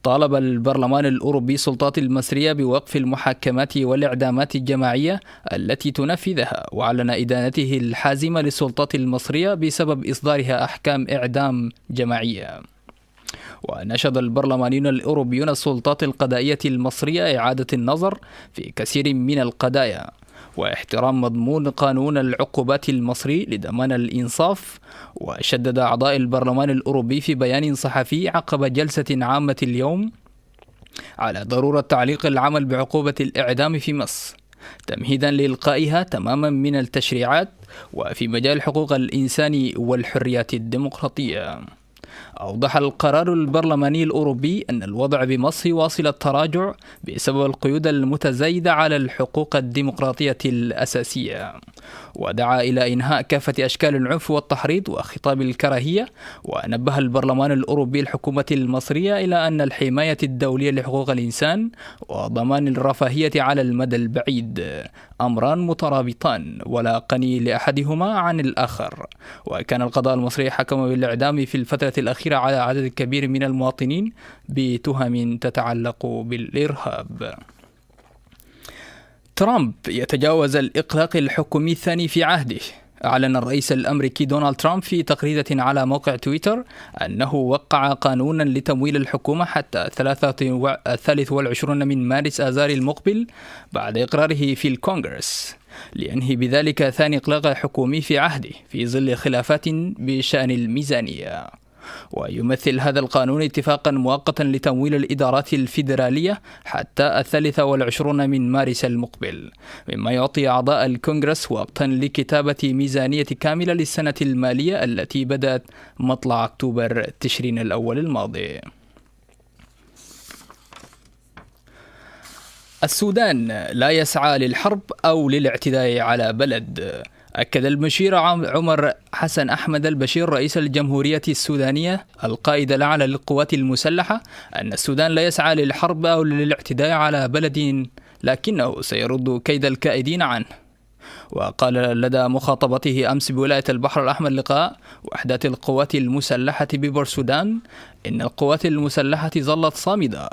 طالب البرلمان الأوروبي السلطات المصرية بوقف المحاكمات والإعدامات الجماعية التي تنفذها، وأعلن إدانته الحازمة للسلطات المصرية بسبب إصدارها أحكام إعدام جماعية. ونشد البرلمانيون الأوروبيون السلطات القضائية المصرية إعادة النظر في كثير من القضايا واحترام مضمون قانون العقوبات المصري لضمان الإنصاف. وشدد أعضاء البرلمان الأوروبي في بيان صحفي عقب جلسة عامة اليوم على ضرورة تعليق العمل بعقوبة الإعدام في مصر، تمهيدا لإلقائها تماما من التشريعات وفي مجال حقوق الإنسان والحريات الديمقراطية. أوضح القرار البرلماني الأوروبي أن الوضع بمصر واصل التراجع بسبب القيود المتزايدة على الحقوق الديمقراطية الأساسية، ودعا إلى إنهاء كافة أشكال العنف والتحريض وخطاب الكراهية. ونبه البرلمان الأوروبي الحكومة المصرية إلى أن الحماية الدولية لحقوق الإنسان وضمان الرفاهية على المدى البعيد أمران مترابطان ولا قني لأحدهما عن الآخر. وكان القضاء المصري حكم بالإعدام في الفترة الأخيرة على عدد كبير من المواطنين بتهم تتعلق بالإرهاب. ترامب يتجاوز الإغلاق الحكومي الثاني في عهده. أعلن الرئيس الأمريكي دونالد ترامب في تغريدة على موقع تويتر أنه وقع قانونا لتمويل الحكومة حتى ثلاثة و- الثالث والعشرون من مارس آذار المقبل بعد إقراره في الكونغرس، لينهي بذلك ثاني إغلاق حكومي في عهده في ظل خلافات بشأن الميزانية. ويمثل هذا القانون اتفاقا مؤقتا لتمويل الإدارات الفيدرالية حتى الثالثة والعشرون من مارس المقبل، مما يعطي أعضاء الكونغرس وقتا لكتابة ميزانية كاملة للسنة المالية التي بدأت مطلع أكتوبر تشرين الأول الماضي. السودان لا يسعى للحرب أو للاعتداء على بلد. أكد المشير عم-، عمر حسن أحمد البشير رئيس الجمهورية السودانية القائد الأعلى للقوات المسلحة أن السودان لا يسعى للحرب أو للاعتداء على بلد، لكنه سيرد كيد الكائدين عنه. وقال لدى مخاطبته أمس بولاية البحر الأحمر لقاء وحدة القوات المسلحة ببورسودان إن القوات المسلحة ظلت صامدة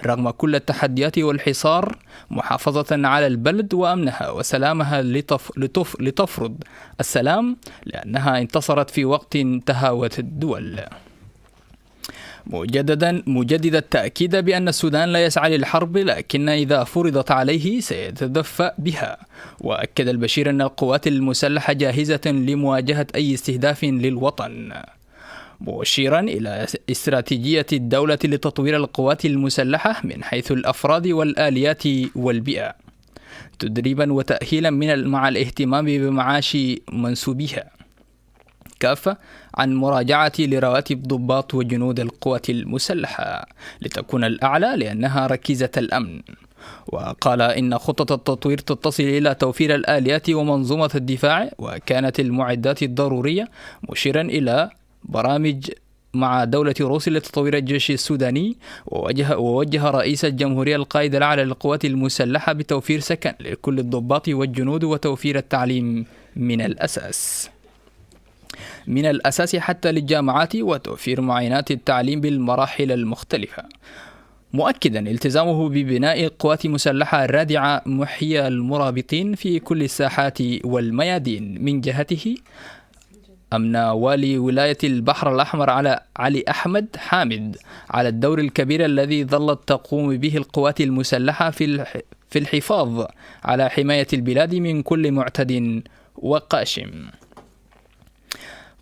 رغم كل التحديات والحصار، محافظة على البلد وأمنها وسلامها، لتف-، لتف-، لتفرض السلام، لأنها انتصرت في وقت تهاوت الدول. مجددا، مجدد التأكيد بأن السودان لا يسعى للحرب، لكن إذا فرضت عليه سيتدفأ بها. وأكد البشير أن القوات المسلحة جاهزة لمواجهة أي استهداف للوطن، مشيرا إلى استراتيجية الدولة لتطوير القوات المسلحة من حيث الأفراد والآليات والبيئة، تدريبا وتأهيلا من ال-، مع الاهتمام بمعاش منسوبيها كافة، عن مراجعة لرواتب ضباط وجنود القوات المسلحة لتكون الأعلى لأنها ركيزة الأمن. وقال إن خطة التطوير تتصل إلى توفير الآليات ومنظومة الدفاع وكانت المعدات الضرورية، مشيرا إلى برامج مع دولة روسيا لتطوير الجيش السوداني. ووجه، ووجه رئيس الجمهورية القائد الأعلى للقوات المسلحة بتوفير سكن لكل الضباط والجنود وتوفير التعليم من الأساس، من الأساس حتى للجامعات، وتوفير معاينات التعليم بالمراحل المختلفة، مؤكدا التزامه ببناء قوات مسلحة رادعة محية المرابطين في كل الساحات والميادين. من جهته، أمن والي ولاية البحر الأحمر على علي أحمد حامد على الدور الكبير الذي ظلت تقوم به القوات المسلحة في الح-، في الحفاظ على حماية البلاد من كل معتد وقاشم.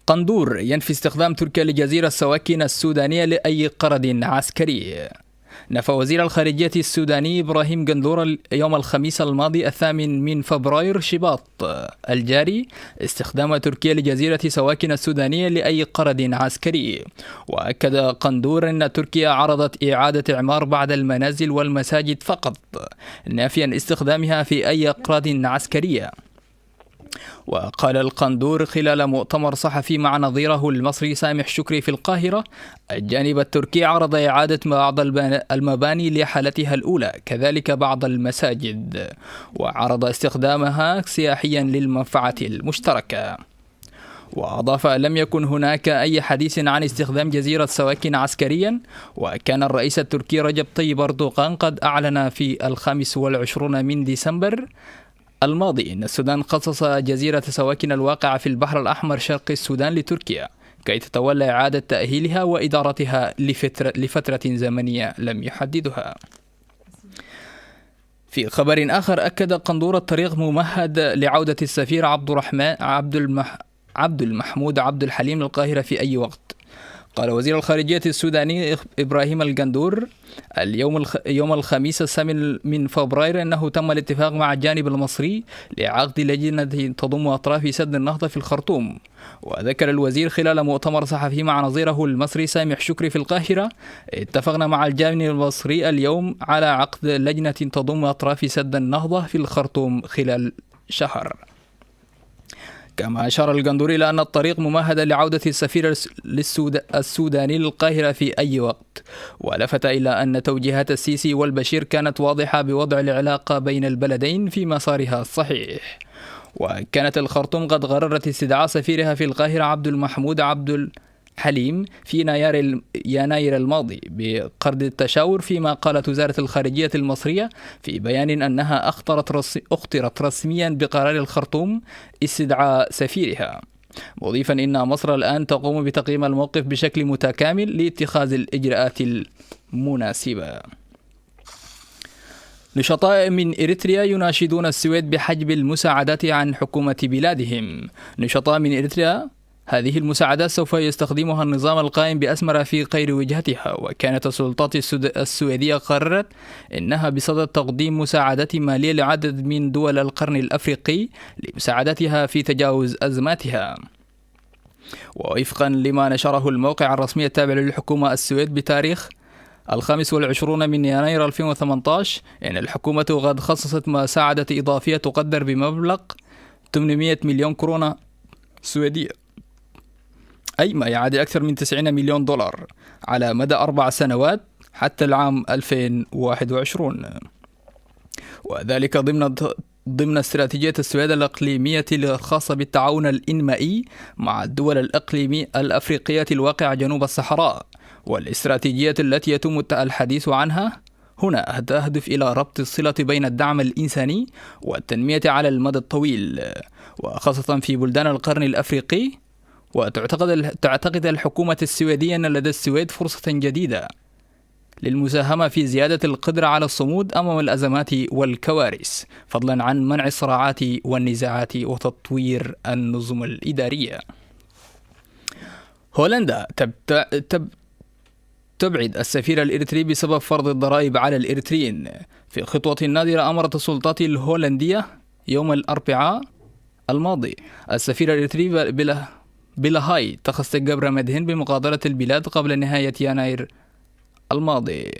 قندور ينفي استخدام تركيا لجزيرة سواكن السودانية لأي غرض عسكري. نفى وزير الخارجية السوداني إبراهيم قندور ال-، يوم الخميس الماضي الثامن من فبراير شباط الجاري استخدام تركيا لجزيرة سواكن السودانية لأي غرض عسكري. وأكد قندور أن تركيا عرضت إعادة إعمار بعض المنازل والمساجد فقط، نافيا استخدامها في أي أغراض عسكرية. وقال القندور خلال مؤتمر صحفي مع نظيره المصري سامح شكري في القاهرة: الجانب التركي عرض إعادة بعض البنا-، المباني لحالتها الأولى، كذلك بعض المساجد، وعرض استخدامها سياحيا للمنفعة المشتركة. وأضاف: لم يكن هناك أي حديث عن استخدام جزيرة سواكن عسكريا، وكان الرئيس التركي رجب طيب أردوغان قد أعلن في الخامس والعشرون من ديسمبر الماضي أن السودان خصص جزيرة سواكن الواقعة في البحر الأحمر شرق السودان لتركيا كي تتولى إعادة تأهيلها وإدارتها لفترة، لفترة زمنية لم يحددها. في خبر آخر، أكد قندور الطريق ممهد لعودة السفير عبد الرحمن عبد المح-، عبد المحمود عبد الحليم للقاهرة في أي وقت. قال وزير الخارجية السوداني إخ-، إبراهيم القندور اليوم الخ-، يوم الخميس الثامن من فبراير أنه تم الاتفاق مع الجانب المصري لعقد لجنة تضم أطراف سد النهضة في الخرطوم. وذكر الوزير خلال مؤتمر صحفي مع نظيره المصري سامح شكري في القاهرة: اتفقنا مع الجانب المصري اليوم على عقد لجنة تضم أطراف سد النهضة في الخرطوم خلال شهر. كما أشار القندوري إلى أن الطريق ممهدة لعودة السفير الس-، للسود-، السوداني للقاهرة في أي وقت، ولفت إلى أن توجيهات السيسي والبشير كانت واضحة بوضع العلاقة بين البلدين في مسارها الصحيح. وكانت الخرطوم قد قررت استدعاء سفيرها في القاهرة عبد المحمود عبد الحليم في يناير ال-، يناير الماضي بقرض التشاور، فيما قالت وزارة الخارجية المصرية في بيان أنها أخطرت رس-، أخطرت رسميا بقرار الخرطوم استدعاء سفيرها، مضيفا إن مصر الآن تقوم بتقييم الموقف بشكل متكامل لاتخاذ الإجراءات المناسبة. نشطاء من إريتريا يناشدون السويد بحجب المساعدات عن حكومة بلادهم. نشطاء من إريتريا: هذه المساعدات سوف يستخدمها النظام القائم بأسمرة في غير وجهتها، وكانت السلطات السود-، السويدية قررت إنها بصدد تقديم مساعدات مالية لعدد من دول القرن الأفريقي لمساعدتها في تجاوز أزماتها. ووفقا لما نشره الموقع الرسمي التابع للحكومة السويد بتاريخ الخامس والعشرون من يناير ألفين وثمانتاش، إن الحكومة قد خصصت مساعدة إضافية تقدر بمبلغ ثمانمائة مليون كورونا سويدية، أي ما يعادل أكثر من تسعين مليون دولار على مدى أربع سنوات حتى العام ألفين وواحد وعشرين، وذلك ضمن ضمن استراتيجية السويد الإقليمية الخاصة بالتعاون الإنمائي مع الدول الإقليمي الأفريقية الواقعة جنوب الصحراء، والاستراتيجية التي يتم الحديث عنها هنا تهدف إلى ربط الصلة بين الدعم الإنساني والتنمية على المدى الطويل، وخاصة في بلدان القرن الأفريقي. وتعتقد ال- تعتقد الحكومة السويدية أن لدى السويد فرصة جديدة للمساهمة في زيادة القدرة على الصمود أمام الأزمات والكوارث، فضلا عن منع الصراعات والنزاعات وتطوير النظم الإدارية. هولندا تبت... تب... تبعد السفير الإريتري بسبب فرض الضرائب على الإريتريين. في خطوة نادرة، أمرت السلطات الهولندية يوم الأربعاء الماضي السفير الإريتري بل... بلا... بلاهاي تخست قبر مدهن بمقاطعة البلاد قبل نهاية يناير الماضي.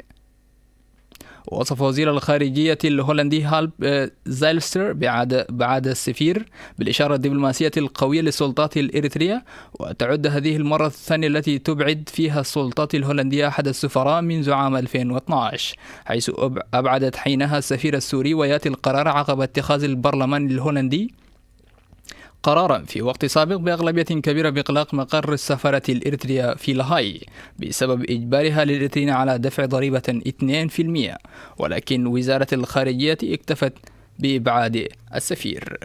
وصف وزير الخارجية الهولندي هالب، آه، زايلستر بعد، بعد السفير بالإشارة الدبلوماسية القوية للسلطات الإريترية، وتعد هذه المرة الثانية التي تبعد فيها السلطات الهولندية أحد السفراء منذ عام ألفين واثناعش، حيث أب-، أبعدت حينها السفير السوري، ويأتي القرار عقب اتخاذ البرلمان الهولندي قرارا في وقت سابق بأغلبية كبيرة بإغلاق مقر السفارة الإريترية في لاهاي بسبب إجبارها للإريتريين على دفع ضريبة اثنين في المئة، ولكن وزارة الخارجية اكتفت بإبعاد السفير.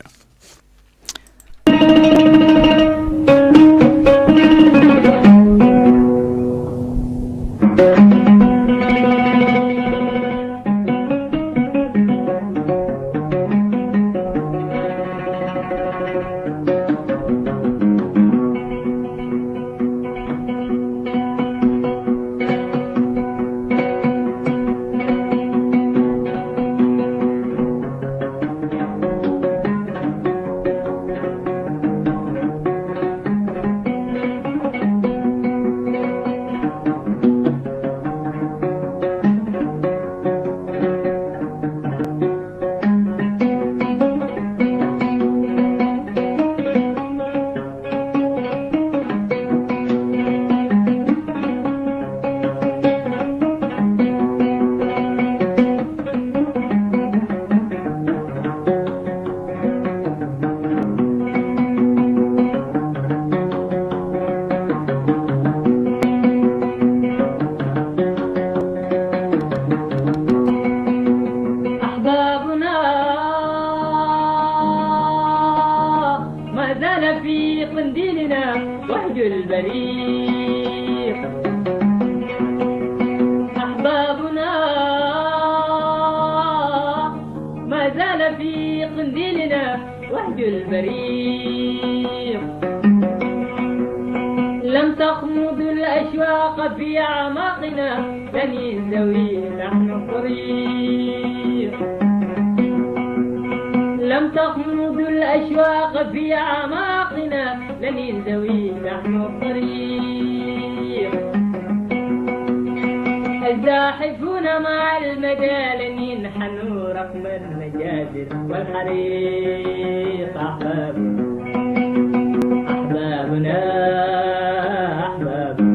أحبابنا ما زال في قنديلنا وهج البريق. أحبابنا ما زال في قنديلنا وهج البريق. لم تخمد الأشواق في أعماقنا، لن ينزوي لحن الطريق. لم تخمد الأشواق في أعماقنا، لن ينزوي لحن الطريق. الزاحفون مع المدى لن ينحنوا رغم المجازر والحريق. أحبابنا، أحبابنا، أحبابنا.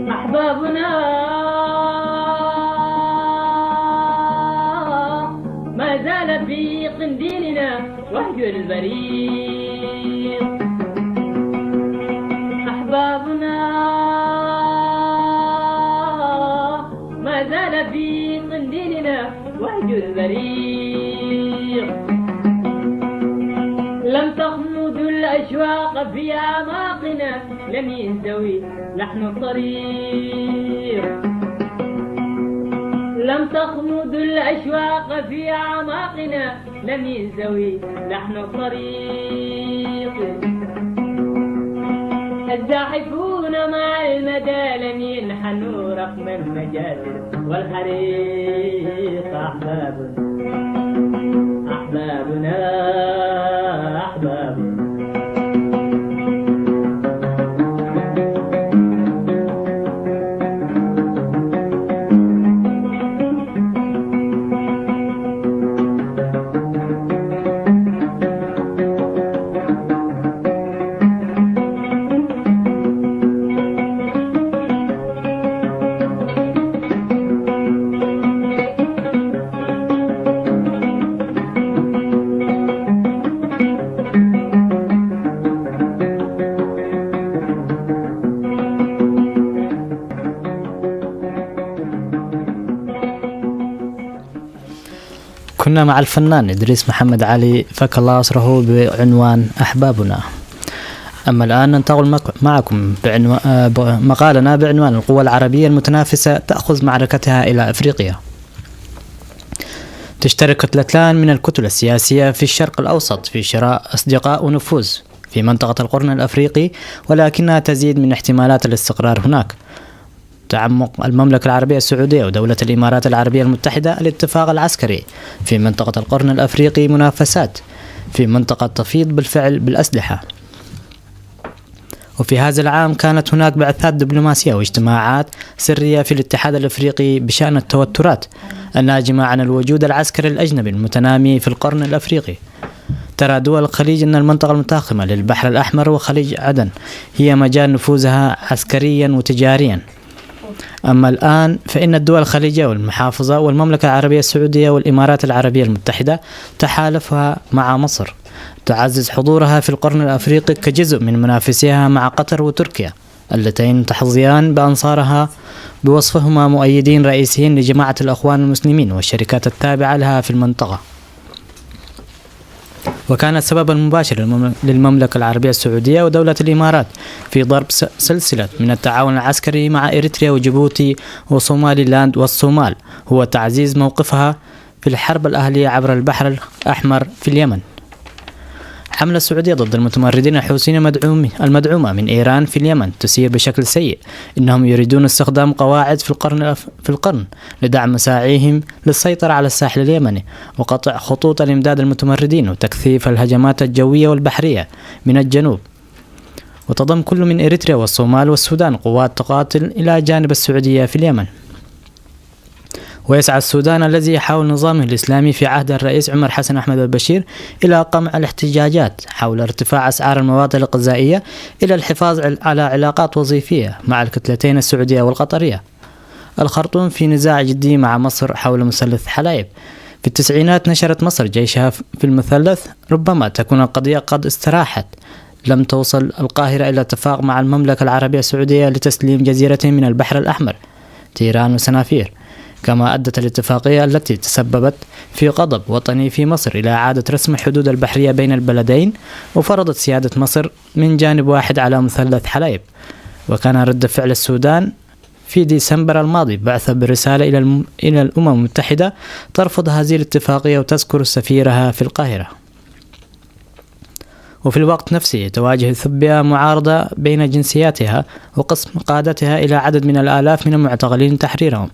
أحبابنا ما زال في قنديلنا وهج البريق. أحبابنا ما زال في قنديلنا وهج البريق. لم تخمد الأشواق في أعماقنا لم ينزوي لحن الطريق. لم تخمد الأشواق في أعماقنا لم ينزوي لحن الطريق. الزاحفون مع المدى لم ينحنوا رغم المجازر والحريق. أحبابنا، أحبابنا، أحبابنا. كنا مع الفنان إدريس محمد علي، فك الله أسره بعنوان أحبابنا. أما الآن ننتقل مك-، معكم بعنوان، آه، ب-، مقالنا بعنوان: القوى العربية المتنافسة تأخذ معركتها إلى أفريقيا. تشترك كتلتان من الكتل السياسية في الشرق الأوسط في شراء أصدقاء ونفوذ في منطقة القرن الأفريقي، ولكنها تزيد من احتمالات الاستقرار هناك. تعمق المملكة العربية السعودية ودولة الإمارات العربية المتحدة الاتفاق العسكري في منطقة القرن الأفريقي منافسات في منطقة تفيض بالفعل بالأسلحة. وفي هذا العام كانت هناك بعثات دبلوماسية واجتماعات سرية في الاتحاد الأفريقي بشأن التوترات الناجمة عن الوجود العسكري الأجنبي المتنامي في القرن الأفريقي. ترى دول الخليج أن المنطقة المتاخمة للبحر الأحمر وخليج عدن هي مجال نفوذها عسكريا وتجاريا. أما الآن فإن الدول الخليجية والمحافظة والمملكة العربية السعودية والإمارات العربية المتحدة تحالفها مع مصر، تعزز حضورها في القرن الأفريقي كجزء من منافسها مع قطر وتركيا، اللتين تحظيان بأنصارها بوصفهما مؤيدين رئيسيين لجماعة الأخوان المسلمين والشركات التابعة لها في المنطقة. وكان السبب المباشر للمم-، للمملكة العربية السعودية ودولة الإمارات في ضرب س-، سلسلة من التعاون العسكري مع إريتريا وجيبوتي وصومالي لاند والصومال هو تعزيز موقفها في الحرب الأهلية عبر البحر الأحمر في اليمن. حملة السعودية ضد المتمردين الحوثيين المدعوم-، المدعومة من إيران في اليمن تسير بشكل سيء. إنهم يريدون استخدام قواعد في القرن الأف-، في القرن لدعم مساعيهم للسيطرة على الساحل اليمني وقطع خطوط الإمداد المتمردين وتكثيف الهجمات الجوية والبحرية من الجنوب. وتضم كل من إريتريا والصومال والسودان قوات تقاتل إلى جانب السعودية في اليمن. ويسعى السودان الذي يحاول نظامه الإسلامي في عهد الرئيس عمر حسن أحمد البشير إلى قمع الاحتجاجات حول ارتفاع أسعار المواد الغذائية إلى الحفاظ عل-، على علاقات وظيفية مع الكتلتين السعودية والقطرية. الخرطوم في نزاع جدي مع مصر حول مثلث حلايب. في التسعينات نشرت مصر جيشها ف-، في المثلث. ربما تكون القضية قد استراحت. لم توصل القاهرة إلى اتفاق مع المملكة العربية السعودية لتسليم جزيرتين من البحر الأحمر، تيران وسنافير، كما أدت الاتفاقية التي تسببت في غضب وطني في مصر إلى إعادة رسم الحدود البحرية بين البلدين، وفرضت سيادة مصر من جانب واحد على مثلث حلايب. وكان رد فعل السودان في ديسمبر الماضي بعثة برسالة إلى الم-، إلى الأمم المتحدة ترفض هذه الاتفاقية وتذكر سفيرها في القاهرة. وفي الوقت نفسه تواجه إثيوبيا معارضة بين جنسياتها وقسم قادتها إلى عدد من الآلاف من المعتقلين تحريرهم.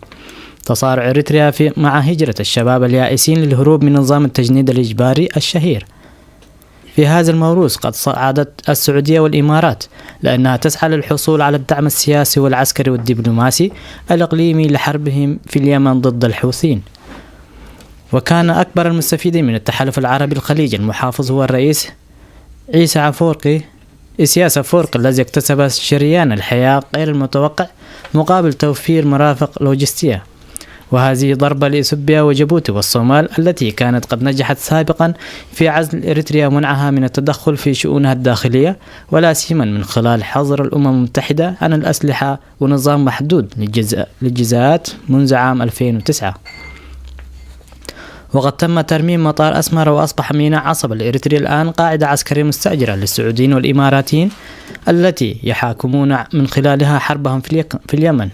تصارع إريتريا في، مع هجرة الشباب اليائسين للهروب من نظام التجنيد الإجباري الشهير. في هذا الموروث قد صعدت السعودية والإمارات لأنها تسعى للحصول على الدعم السياسي والعسكري والدبلوماسي الإقليمي لحربهم في اليمن ضد الحوثيين. وكان أكبر المستفيدين من التحالف العربي الخليجي المحافظ هو الرئيس عيسى عفورقي، إسياس عفورقي، الذي اكتسب شريان الحياة غير المتوقع مقابل توفير مرافق لوجستية. وهذه ضربة لإثيوبيا وجيبوتي والصومال التي كانت قد نجحت سابقا في عزل إريتريا ومنعها من التدخل في شؤونها الداخلية، ولا سيما من خلال حظر الأمم المتحدة عن الأسلحة ونظام محدود للجزاء-، للجزاءات منذ عام ألفين وتسعة. وقد تم ترميم مطار أسمرة، وأصبح ميناء عصب الإريتري الآن قاعدة عسكرية مستأجرة للسعوديين والإماراتيين التي يحاكمون من خلالها حربهم في اليك-، في اليمن.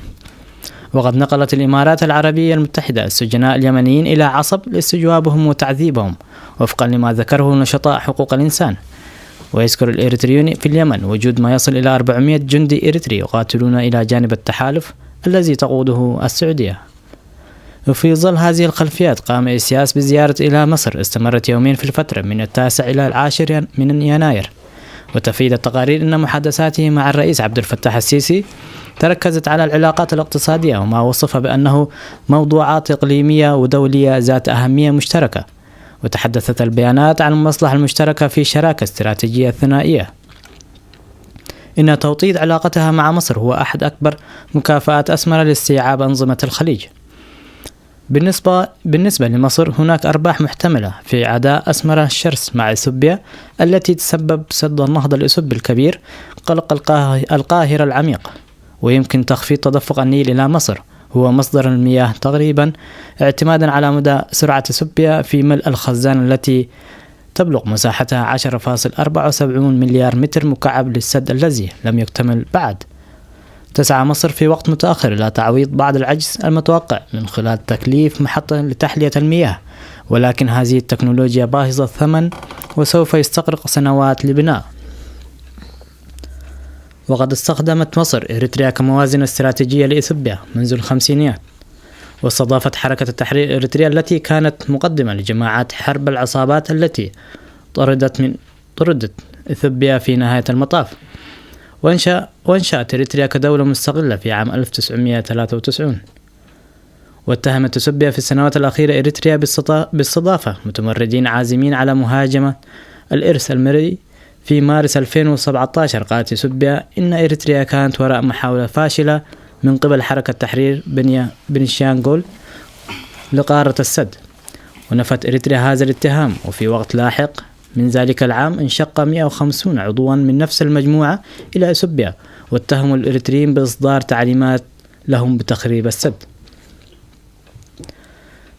وقد نقلت الإمارات العربية المتحدة السجناء اليمنيين إلى عصب لاستجوابهم وتعذيبهم، وفقا لما ذكره نشطاء حقوق الإنسان. ويذكر الإريتريون في اليمن وجود ما يصل إلى أربعمائة جندي إريتري يقاتلون إلى جانب التحالف الذي تقوده السعودية. وفي ظل هذه الخلفيات، قام إيسياس بزيارة إلى مصر استمرت يومين في الفترة من التاسع إلى العاشر ين-، من يناير. وتفيد التقارير أن محادثاته مع الرئيس عبد الفتاح السيسي تركزت على العلاقات الاقتصادية، وما وصف بأنه موضوعات إقليمية ودولية ذات أهمية مشتركة. وتحدثت البيانات عن المصلحة المشتركة في شراكة استراتيجية ثنائية. إن توطيد علاقتها مع مصر هو أحد أكبر مكافآت أسمرة لاستيعاب أنظمة الخليج. بالنسبة، بالنسبة لمصر، هناك أرباح محتملة في عداء أسمرة الشرس مع إثيوبيا، التي تسبب سد النهضة الإثيوبي الكبير قلق القاه-، القاهرة العميق، ويمكن تخفيض تدفق النيل إلى مصر، هو مصدر المياه تقريبا، اعتمادا على مدى سرعة إثيوبيا في ملء الخزان التي تبلغ مساحتها عشرة فاصل أربعة وسبعون مليار متر مكعب للسد الذي لم يكتمل بعد. تسعى مصر في وقت متأخر إلى تعويض بعض العجز المتوقع من خلال تكليف محطة لتحلية المياه، ولكن هذه التكنولوجيا باهظة الثمن وسوف يستغرق سنوات لبناء. وقد استخدمت مصر إريتريا كموازنة استراتيجية لإثيوبيا منذ الخمسينيات، واستضافت حركة التحرير الإريترية التي كانت مقدمة لجماعات حرب العصابات التي طردت من، طردت إثيوبيا في نهاية المطاف، وأنشأ-، وأنشأت إريتريا كدولة مستقلة في عام ألف وتسعمائة وثلاثة وتسعين. واتهمت إثيوبيا في السنوات الأخيرة إريتريا بالصدا-، باستضافة متمردين عازمين على مهاجمة الإرس المري. في مارس ألفين وسبعتاشر قالت إثيوبيا إن إريتريا كانت وراء محاولة فاشلة من قبل حركة تحرير بنيا-، بنشانغول لقارة السد، ونفت إريتريا هذا الاتهام. وفي وقت لاحق من ذلك العام انشق مائة وخمسون عضوا من نفس المجموعة إلى إثيوبيا، واتهموا الإريتريين بإصدار تعليمات لهم بتخريب السد.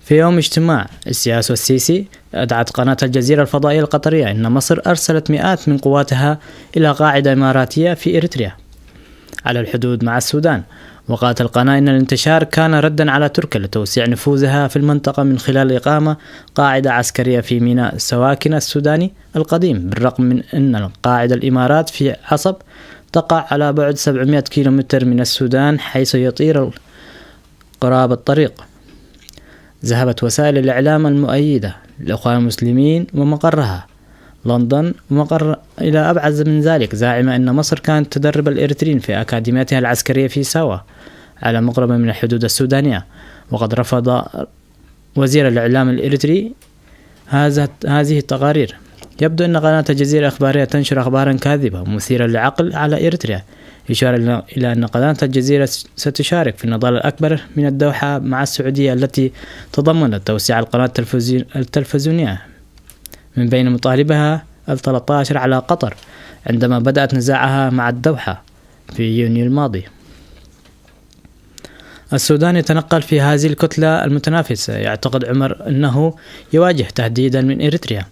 في يوم اجتماع السياسي والسيسي، أدعت قناة الجزيرة الفضائية القطرية إن مصر أرسلت مئات من قواتها إلى قاعدة إماراتية في إريتريا على الحدود مع السودان. وقالت القناة إن الانتشار كان ردا على تركيا لتوسيع نفوذها في المنطقة من خلال إقامة قاعدة عسكرية في ميناء سواكن السوداني القديم، بالرغم من أن القاعدة الإمارات في عصب تقع على بعد سبعمائة كيلومتر من السودان، حيث يطير قرابة طريق. ذهبت وسائل الإعلام المؤيدة للإخوان المسلمين ومقرها لندن، ومقر إلى أبعد من ذلك، زاعمة أن مصر كانت تدرب الإريتريين في أكاديميتها العسكرية في ساوا على مقربة من الحدود السودانية. وقد رفض وزير الإعلام الإريتري هذا، هذه التقارير. يبدو أن قناة الجزيرة الإخبارية تنشر أخبارا كاذبة مثيرة للعقل على إريتريا، إشارة إلى، إلى أن قناة الجزيرة س-، ستشارك في النضال الأكبر من الدوحة مع السعودية، التي تضمنت توسيع القناة التلفزيون-، التلفزيونية من بين مطالبها الثلاثة عشر على قطر عندما بدأت نزاعها مع الدوحة في يونيو الماضي. السودان يتنقل في هذه الكتلة المتنافسة. يعتقد عمر أنه يواجه تهديدا من إريتريا.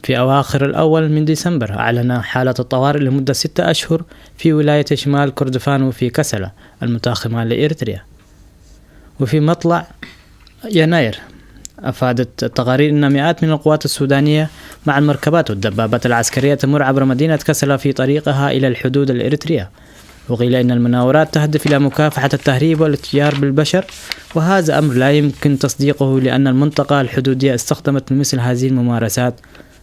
في أواخر الأول من ديسمبر أعلن حالة الطوارئ لمدة ستة أشهر في ولاية شمال كردفان وفي كسلا المتاخمة لإريتريا. وفي مطلع يناير، أفادت التقارير أن مئات من القوات السودانية مع المركبات والدبابات العسكرية تمر عبر مدينة كسلا في طريقها إلى الحدود الإريترية. وقيل إن المناورات تهدف إلى مكافحة التهريب والاتجار بالبشر، وهذا أمر لا يمكن تصديقه، لأن المنطقة الحدودية استخدمت مثل هذه الممارسات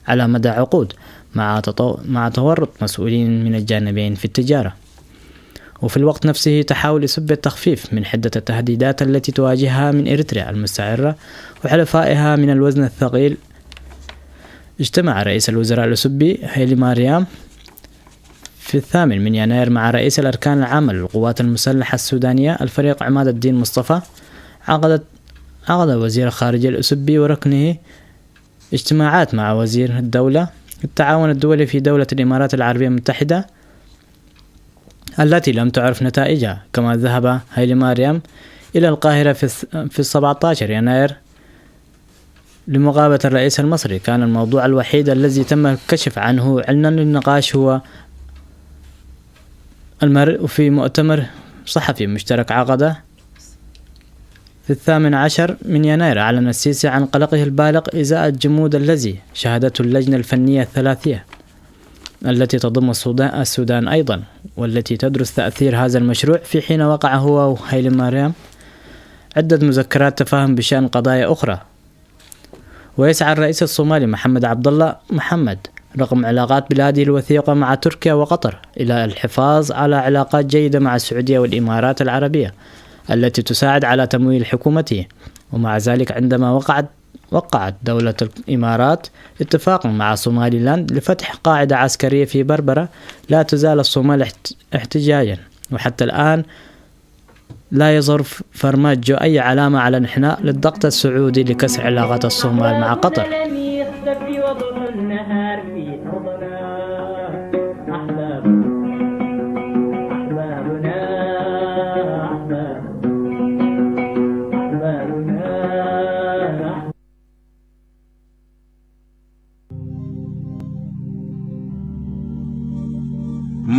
على مدى عقود مع تطو-، مع تورط مسؤولين من الجانبين في التجارة. وفي الوقت نفسه تحاول إثيوبيا التخفيف من حدة التهديدات التي تواجهها من إريتريا المستعرة وحلفائها من الوزن الثقيل. اجتمع رئيس الوزراء الأثيوبي هيلي ماريام في الثامن من يناير مع رئيس الأركان العامة للقوات المسلحة السودانية الفريق عماد الدين مصطفى. عقدت، عقد وزير الخارجية الأثيوبي وركنه اجتماعات مع وزير الدولة التعاون الدولي في دولة الإمارات العربية المتحدة التي لم تعرف نتائجها. كما ذهب هيلي ماريام إلى القاهرة في الس-، في السبعتاشر يناير لمقابلة الرئيس المصري، كان الموضوع الوحيد الذي تم الكشف عنه علنا للنقاش هو المرء في مؤتمر صحفي مشترك عقده في الثامن عشر من يناير. أعلن السيسي عن قلقه البالغ إزاء الجمود الذي شهدته اللجنة الفنية الثلاثية التي تضم السودان، السودان أيضًا، والتي تدرس تأثير هذا المشروع، في حين وقع هو وهيلي مريم عدة مذكرات تفاهم بشأن قضايا أخرى. ويسعى الرئيس الصومالي محمد عبد الله محمد رغم علاقات بلاده الوثيقة مع تركيا وقطر إلى الحفاظ على علاقات جيدة مع السعودية والإمارات العربية التي تساعد على تمويل حكومته. ومع ذلك، عندما وقعت وقعت دولة الإمارات اتفاقا مع صوماليلاند لفتح قاعدة عسكرية في بربرة، لا تزال الصومال احت- احتجاجا، وحتى الآن لا يظهر ف- فرماجو أي علامة على انحناء للضغط السعودي لكسر علاقات الصومال مع قطر.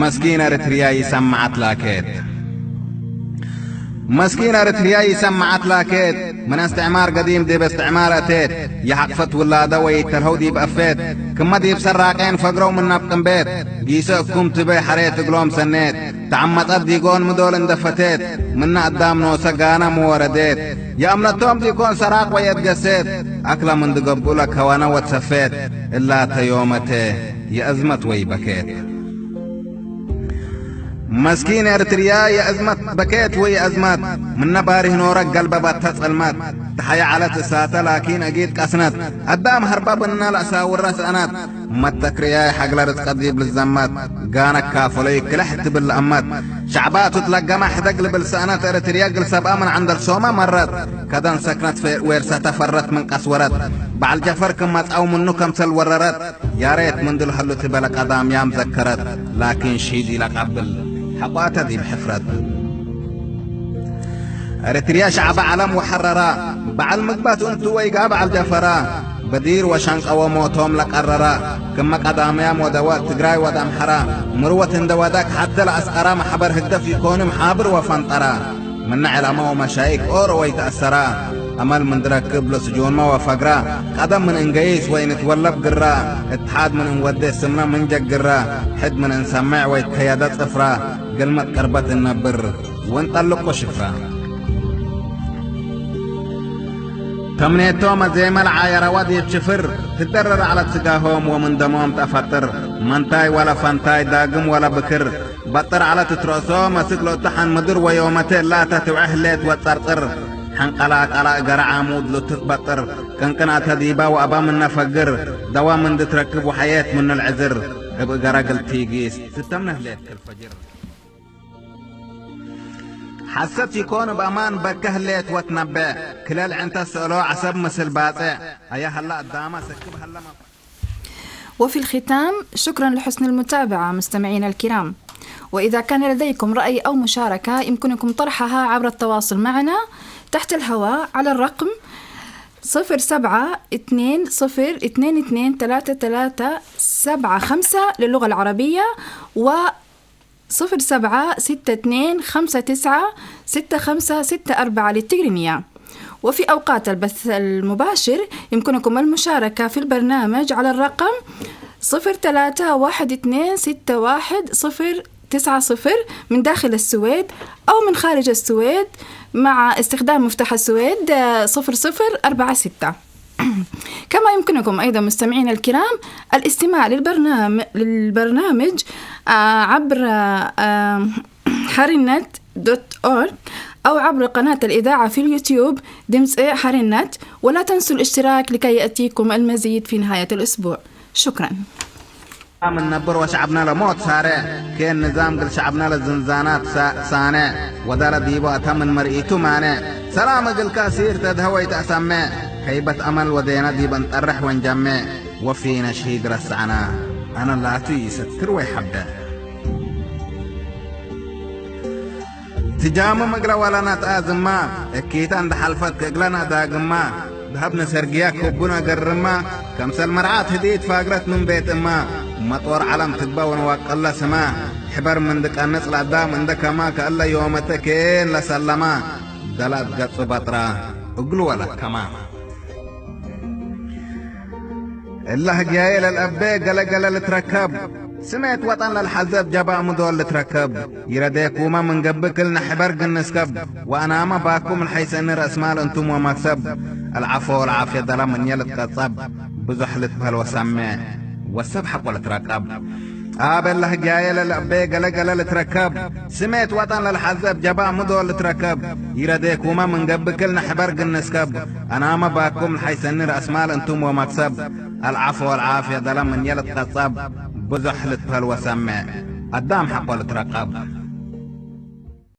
መስኪን ኤርትርያ ይሰምዓት ላኬት። መስኪን ኤርትርያ ይሰምዓት ላኬት። ምን እስትዕማር ገዲም ዲብ እስትዕማር ኣቴት። የሓቅፈት ውላደ ወይተልሀው ዲብ ኣፌት። ክመ ዲብ ሰራቄን ፈግረው ምን ናብ ቅንቤት። ጊሰ እኩም ትቤ ሐሬት እግሎም ሰኔት። ተዓመጠት ዲጎን ምዶል እንደፈቴት። ምነ ኣዳም ኖሰ ጋነ ምወረዴት። የእምነቶም ዲኮን ሰራቅ ወየትገሴት። ኣክለ ምን ድገብኡለ ከወነ ወትሰፌት። እላተ ዮመቴ የእዝመት ወይ በኬት። መስኪን ኤርትርያ የእዝመት በኬት ወይ የእዝመት። ምነ ባሪህ ኖረ ገልበበተ ጽልመት። ተሐየ ዐለት እሳተ ላኪን እጊት ቀስነት። ኣዳም ሀርበ ብነ ለእሳውረ ሰእነት። መተክርያይ ሐግለ ርዝቀ ዲብ ልዘመት። ጋነ ካፈሎይ ክልሕ ትብል ለእመት። ሸዕባቱ ትለገመ ሕደግ ልብል ሰእነት ኤርትርያ እግል ሰብአ ምን ዐንደል ሶመ መረት። ከደን ሰክነት ፌ- ዌርሰተ ፈረት ምን ቀስወረት። በዐል ጀፈር ክም መጽአው ምኑ ከምሰል ወረረት። ያሬት ምን ድልሀሉ ትበለ ቀዳምያም ዘከረት። ላኪን ሺድ ኢለቀብል ሐቋተ ዲብ ሕፍረት። ኤርትርያ ሸዕበ ዐለም ወሐረራ። በዐል ምግበት እንቱ ወይጋ በዐል ጀፈራ። በዲር ወሸንቀወ ሞቶም ለቀረራ። ክመ ቀዳምያም ወደወ ትግራይ ወደ አምሐራ። ምርወት እንደ ወደክ ሐተ ለአስቀራ መሐበር ህግደፍ ኢኮኒ መሓብር ወፈንጠራ። ምነ ዕለማ ወመሻይክ ኦሮ ወይተአሰራ። አመል ምን ድረክብ ለስጁንመ ወፈግራ። ቀደም ምን እንገይስ ወይንትወለብ ግራ። እትሓድ ምን እንወዴ ስምነ ምን ጀግራ። ሕድ ምን እንሰምዕ ወይትከየደ ጽፍራ። ግልመት ቅርበት እነብር ወንጠልቆ ሽፍራ። ተምኔቶም አዜመ ለዓየረዋ ዲብ ሽፍር። ትደረር ዐለት ስጋሆም ወምን ደሞም ተአፈጥር። መንታይ ወለ ፈንታይ ዳግም ወለ ብክር። በጥር ዐለት እት ረእሶም አስክ ለእቱ ሐን ምድር ወዮመቴ እላተ ትውዐ ህሌት ወትጸርጽር። ሐንቀላ ቀላ እገረ ዓሙድ ልትትበጥር። ቅንቅን አተ ዲባ ወአባ ምነ ፈግር። ደዋ ምን ድትረክብ ወሐየት ምኑ ልዕዝር። እብ እገረ እግል ቲጊስ ስተምነ ህሌት ክል ፈጅር። ሐሰት ኢኮን እብ አማን በከ ህሌት ወትነበዕ። ክለ ልዕንተ ስእሎ ዐሰብ ምስል ባጽዕ። አያ ሀላ አዳማ ሰክብ ሀለ መ- وفي الختام، شكرا لحسن المتابعة مستمعينا الكرام. وإذا كان لديكم رأي أو مشاركة، يمكنكم طرحها عبر التواصل معنا تحت الهواء على الرقم صفر سبعة اثنين صفر اثنين اثنين ثلاثة ثلاثة سبعة خمسة للغة العربية، و صفر سبعة ستة اثنين خمسة تسعة ستة خمسة ستة أربعة للتقرينية. وفي أوقات البث المباشر يمكنكم المشاركة في البرنامج على الرقم صفر ثلاثة واحد اثنين ستة واحد صفر تسعة صفر من داخل السويد أو من خارج السويد مع استخدام مفتاح السويد صفر صفر أربعة ستة. كما يمكنكم أيضا مستمعينا الكرام الاستماع للبرنامج، للبرنامج آه، عبر آه، حرينت دوت أورغ أو عبر قناة الإذاعة في اليوتيوب دمسي حرينت، ولا تنسوا الاشتراك لكي يأتيكم المزيد في نهاية الأسبوع. شكرا. ምን ነብር ወሸዕብነ ለሞት ሳሬዕ፣ ኬን ንዛም ግል ሸዕብነ ለዝንዛናት ሳ- ሳኔዕ፣ ወዳለ ዲቦ አተ ምን መርኢቱ ማኔዕ፣ ሰላም እግልካ ሲር ተድሀ ወይተአሰሜዕ፣ ከይበት አመል ወዴነ ዲብ እንጠርሕ ወንጀሜዕ፣ ወፊነ ሽሂድ ረስዐና፣ አነ ላቱ ኢሰክር ወይሐብደ። ትጃምም እግለ ወለነትአዝማ፣ እኪተ እንደ ሐልፈት ከእግለ ነዳግማ፣ ذهبنا سرقياك حبنا قرما، كمثل مرعاة هديت فاقرت من بيت أما، مطور علم تقبى ونواقل سما، حبر من دقانس لأدام عندكما كألا يومتكين لسلما، دلات قد بطرا، أقلو ولا كما. እላህ ጊያየ ለልአቤ ገለገለ ልትረከብ፣ ስሜት ወጠን ለልሐዘብ ጀባእ ምዶል ልትረከብ፣ ይረዴኩመ ምን ገብእ ክል ንሕበር ግንስከብ፣ ወአናመ ባኩም ለሐይሰኒ ረእስማል እንቱም ወመክሰብ፣ አልዓፎ ወለዓፍየ ደለ ምንየ ልትቀጸብ፣ ብዙሕ ልትበህል ወሰሜ፣ ወሰብ ሐቆ ልትረቀብ። አብ እላህ ጊያየ ለልአቤ ገለገለ ልትረከብ፣ ስሜት ወጠን ለልሐዘብ ጀባእ ምዶል ልትረከብ፣ ይረዴኩመ ምን ገብእ ክል ንሕበር ግንስከብ፣ አናመ ባኩም ለሐይሰኒ ረእስማል እንቱም ወመክሰብ፣ አልዓፎ ወልዓፍየ ደለ ምንየ ልትቀጸብ፣ ብዙሕ ልትበህል ወሰሜ፣ አዳም ሐቆ ልትረቀብ።